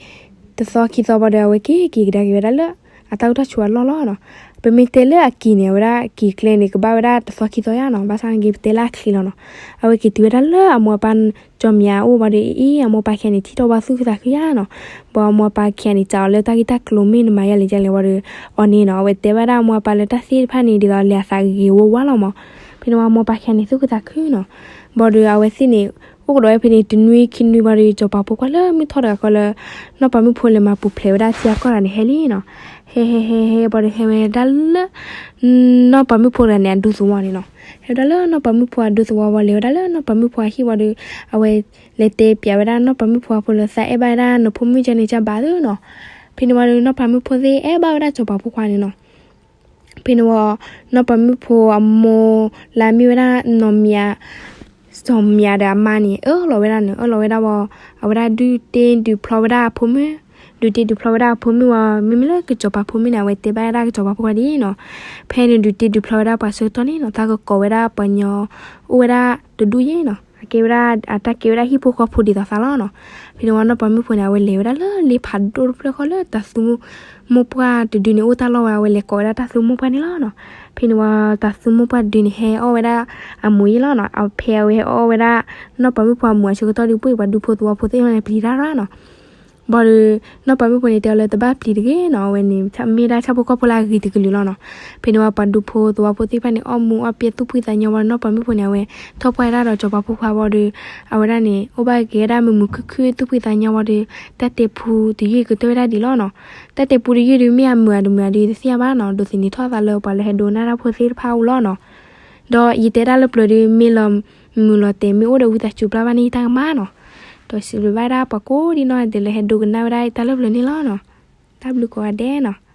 တသီခံသီဘၣ်ဒီး အဝဲက့ၤက့ၤကဒါက့ၤဝဲဒၣ်လၢ အတၢ်အိၣ်တၢ်ဆိးအလီၢ်လီၤနီၤ. ပမ့ၢ်တဲလၢအက့ၤန့ၣ် အဝဲဒၣ်က့ၤကျဲန့ၣ် ကဘၣ်ဝဲဒၣ်တသီခံသီယါနီၤ, ဘၣ်ဆၣ်န့ၣ်က့ၤ ပတဲလၢအချံလီၤနီၤ. အဝဲက့ၤတုၤဝဲဒၣ်လၢအမိၢ်အပၢ် ကၠီမၠးအအိၣ်ဘၣ်ဒီး အံၤ အမိၢ်ပၢ်ခံဂၤန့ၣ် ထံၣ်ထီၣ်ဝဲသူၣ်ခုသးခုယါနီၤ. ဘၣ်အမိၢ်ပၢ်ခံဂၤန့ၣ် စံးအီၤလၢတၢ်ဂ့ၢ်တၢ်ကျိၤမ့ၢ်နမၤယါလဲၣ်ယါလဲၣ်ဝံၤဒီး အီၤန့ၣ်နီၤ အဝဲတဲဘၣ်ဒၣ်အမိၢ်အပၢ်လၢတၢ်သ့ၣ်တဖၣ်န့ၣ် ဒ်သိးလဲၤအသးဂ့ၤဂ့ၤဝါဝါလီၤမး. ဖဲန့ၣ်ဝံၤအမိၢ်ပၢ်ခံဂၤန့ၣ် သူၣ်ခုသးခုနီၤ. ဘၣ်ဒီးအဝဲသ့ၣ်န့ၣ် အိၣ်ကဒီးဝဲဖဲန့ၣ် တနွံခံနွံဘၣ်ဒီး ကစီၤပၤဖိခွါလၢမုၢ်ထီၣ်တဂၤဃီလၢ နီၢ်ပၤမုၣ်ဖိလဲၤမၤပူၤဖျဲးဝဲဒၣ်ထံအကီၢ်တဂၤန့ၣ် ဟဲလံနီၤ. ဟဲဟဲဟဲဟဲဘၣ်ဒီး ဟဲဝဲဒၣ်လၢ နီၢ်ပၤမုၣ်ဖိတဂၤန့ၣ် အဒူသဝီန့ၣ်နီၤ. ဟဲဝဲဒၣ်လၢနီၢ်ပၤမုၣ်ဖိအဒူသဝီဝံၤ လဲၤဝဲဒၣ်လၢနီၢ်ပၤမုၣ်ဖိအဟံၣ်ဝံၤဒီး အဝဲလဲၤတဲပျးဝဲဒၣ်နီၢ်ပၤမုၣ်ဖိအဖိလၢ သးအဲၣ်ဘၣ်ဝဲဒၣ်နဖိမုၣ်ကၠီန့ၣ် ကၢ်ဘၣ်သုနီၤ. ဖဲန့ၣ်ဝံၤဒီး နီၢ်ပၤမုၣ်ဖိသ့ၣ်အဲၣ်ဘၣ်ဝဲဒၣ်ကစီၤပၤဖိခွါန့ၣ်နီၤ. ဖဲန့ၣ်ဝံၤ နီၢ်ပၤမုၣ်ဖိအမိၢ်လၢအမ့ၢ်ဝဲဒၣ်နီၢ်မၠး စီၤမၠးဒီးအမါန့ၣ် အၢၣ်လီၤဝဲဒၣ်န့ၣ် အၢၣ်လီၤဝဲဒၣ်ဝံၤ အဝဲဒၣ်ဒုးတ့ဒုးဖျီဝဲဒၣ်အဖိမုၣ်, ဒုးတ့ဒုးဖျီဝဲဒၣ်အဖိမုၣ်ဝံၤ မ့မ့ၢ်လၢကစီၤပၤဖိမုၣ်န့ၣ် အဝဲတဲဘၣ်ဝဲဒၣ်ကစီၤပၤဖိခွါဒ်အံၤနီၤ. ဖဲန့ၣ်ဒုးတ့ဒုးဖျီဝဲဒၣ်ပှၤဆၢကတီၢ်န့ၣ်နီၤ တၢ်ကကိးဝဲဒၣ်ပှၤညီ အိၣ်ဝဲဒၣ်တဒူၣ်ယဲနီၤ. အကဲဝဲဒၣ် အတၢ်ကဲဝဲဒၣ်ဟံၣ်ဖိဃီဖိဒ်သိးသးလီၤနီၤ. ဖဲန့ၣ်ဝံၤနီၢ်ပၤမုၣ်ဖိန့ၣ် အဝဲလဲၤဝဲဒၣ်လၢလ့ဖးဒိၣ်တဖျၢၣ်ဃီလၢတၢ်သူ မိၢ်ပှၢ်တဒုန့ၣ် အိၣ်တၢ်လီၢ်ဝဲ အဝဲလဲၤကိးဝဲဒၣ်တၢ်သူမိၢ်ပှၢ်န့ၣ်လီၤနီၤ. ဖဲန့ၣ်ဝံၤ တၢ်သူမိၢ်ပှၢ်တဒုန့ၣ် ဟဲအီၣ်ဝဲဒၣ်အမိၢ်ယဲလီၤနီၤ. အဖဲအဝဲဟဲအီၣ်ဝဲဒၣ် နီၢ်ပၤမုၣ်ဖိအမိၢ်အဆၢကတီၢ်ဒီး ပှ့ၤပှၤဒူဖိသဝီဖိသ့ၣ်တဖၣ်န့ၣ် ပျံၤတၢ်ရၣ်နီၤ. ဘၣ်ဒီး နီၢ်ပၤမုၣ်ဖိန့ၣ် တဲအီၤလၢတဘၣ်ပျံၤတဂ့ၤနီၤ, အဝဲန့ၣ် မ့ၢ်ဒၣ်ဆၣ်ဖိကီၢ်ဖိလၢအဂ့ၤတကလုာ်လီၤနီၤ. ဖဲန့ၣ်ဝံၤ ပှၤဒူဖိသဝီဖိသ့ၣ်တဖၣ်န့ၣ် အီၣ်မူးအီၣ်ပျဲၢ်သူၣ်ဖှံသးညီဝံၤဒီး နီၢ်ပၤမုၣ်ဖိန့ၣ် အဝဲထီၣ်ပှၢ်ဝဲဒၣ်ဒီးစီၤပၤဖိခွါဝံၤဒီး အဝဲဒၣ်န့ၣ် အိၣ်ဘၣ်က့ၤဝဲဒၣ်မုာ်မုာ်ခုၣ်ခုၣ် သူၣ်ဖှံသးညီဝံၤဒီး တၢ်တဲပူတယုၢ်ကတၢၢ်ဝဲဒၣ်ဒံးလီၤနီၤ. တၢ်တဲပူတယုၢ်ဒီး မ့ၢ်အမုာ်အတမုာ်ဒီး တသ့ၣ်ညါဘၣ်နီၤ, ဒိးသန့ၤထီၣ်အသးလၢပှၤလၢဟဲဒိကနၣ်တၢ်ဖိသ့ၣ်တဖၣ်အအိၣ်လီၤနီၤ. ဒီးယတဲတၢ်လၢပျၢၤဒီး မ့ၢ်လီၤမုာ်လီၤတဲာ် မ့ၢ်အိၣ်ဒီးဝံသးစူၤပျၢ်ဘၣ်န့ၣ် ယတၢ်ကမၣ်နီၤ. ဒီးစံးဘျုးဘၣ်ဒၣ်ပှၤကိးဒံနီၢ်ဂၤဒဲးလၢဟဲဒိကနၣ်ဝဲဒၣ်တၢ်လၢပျၢၤန့ၣ်လီၤနီၤ. တၢ်ဘျုးကိးဂၤဒဲးနီၤ.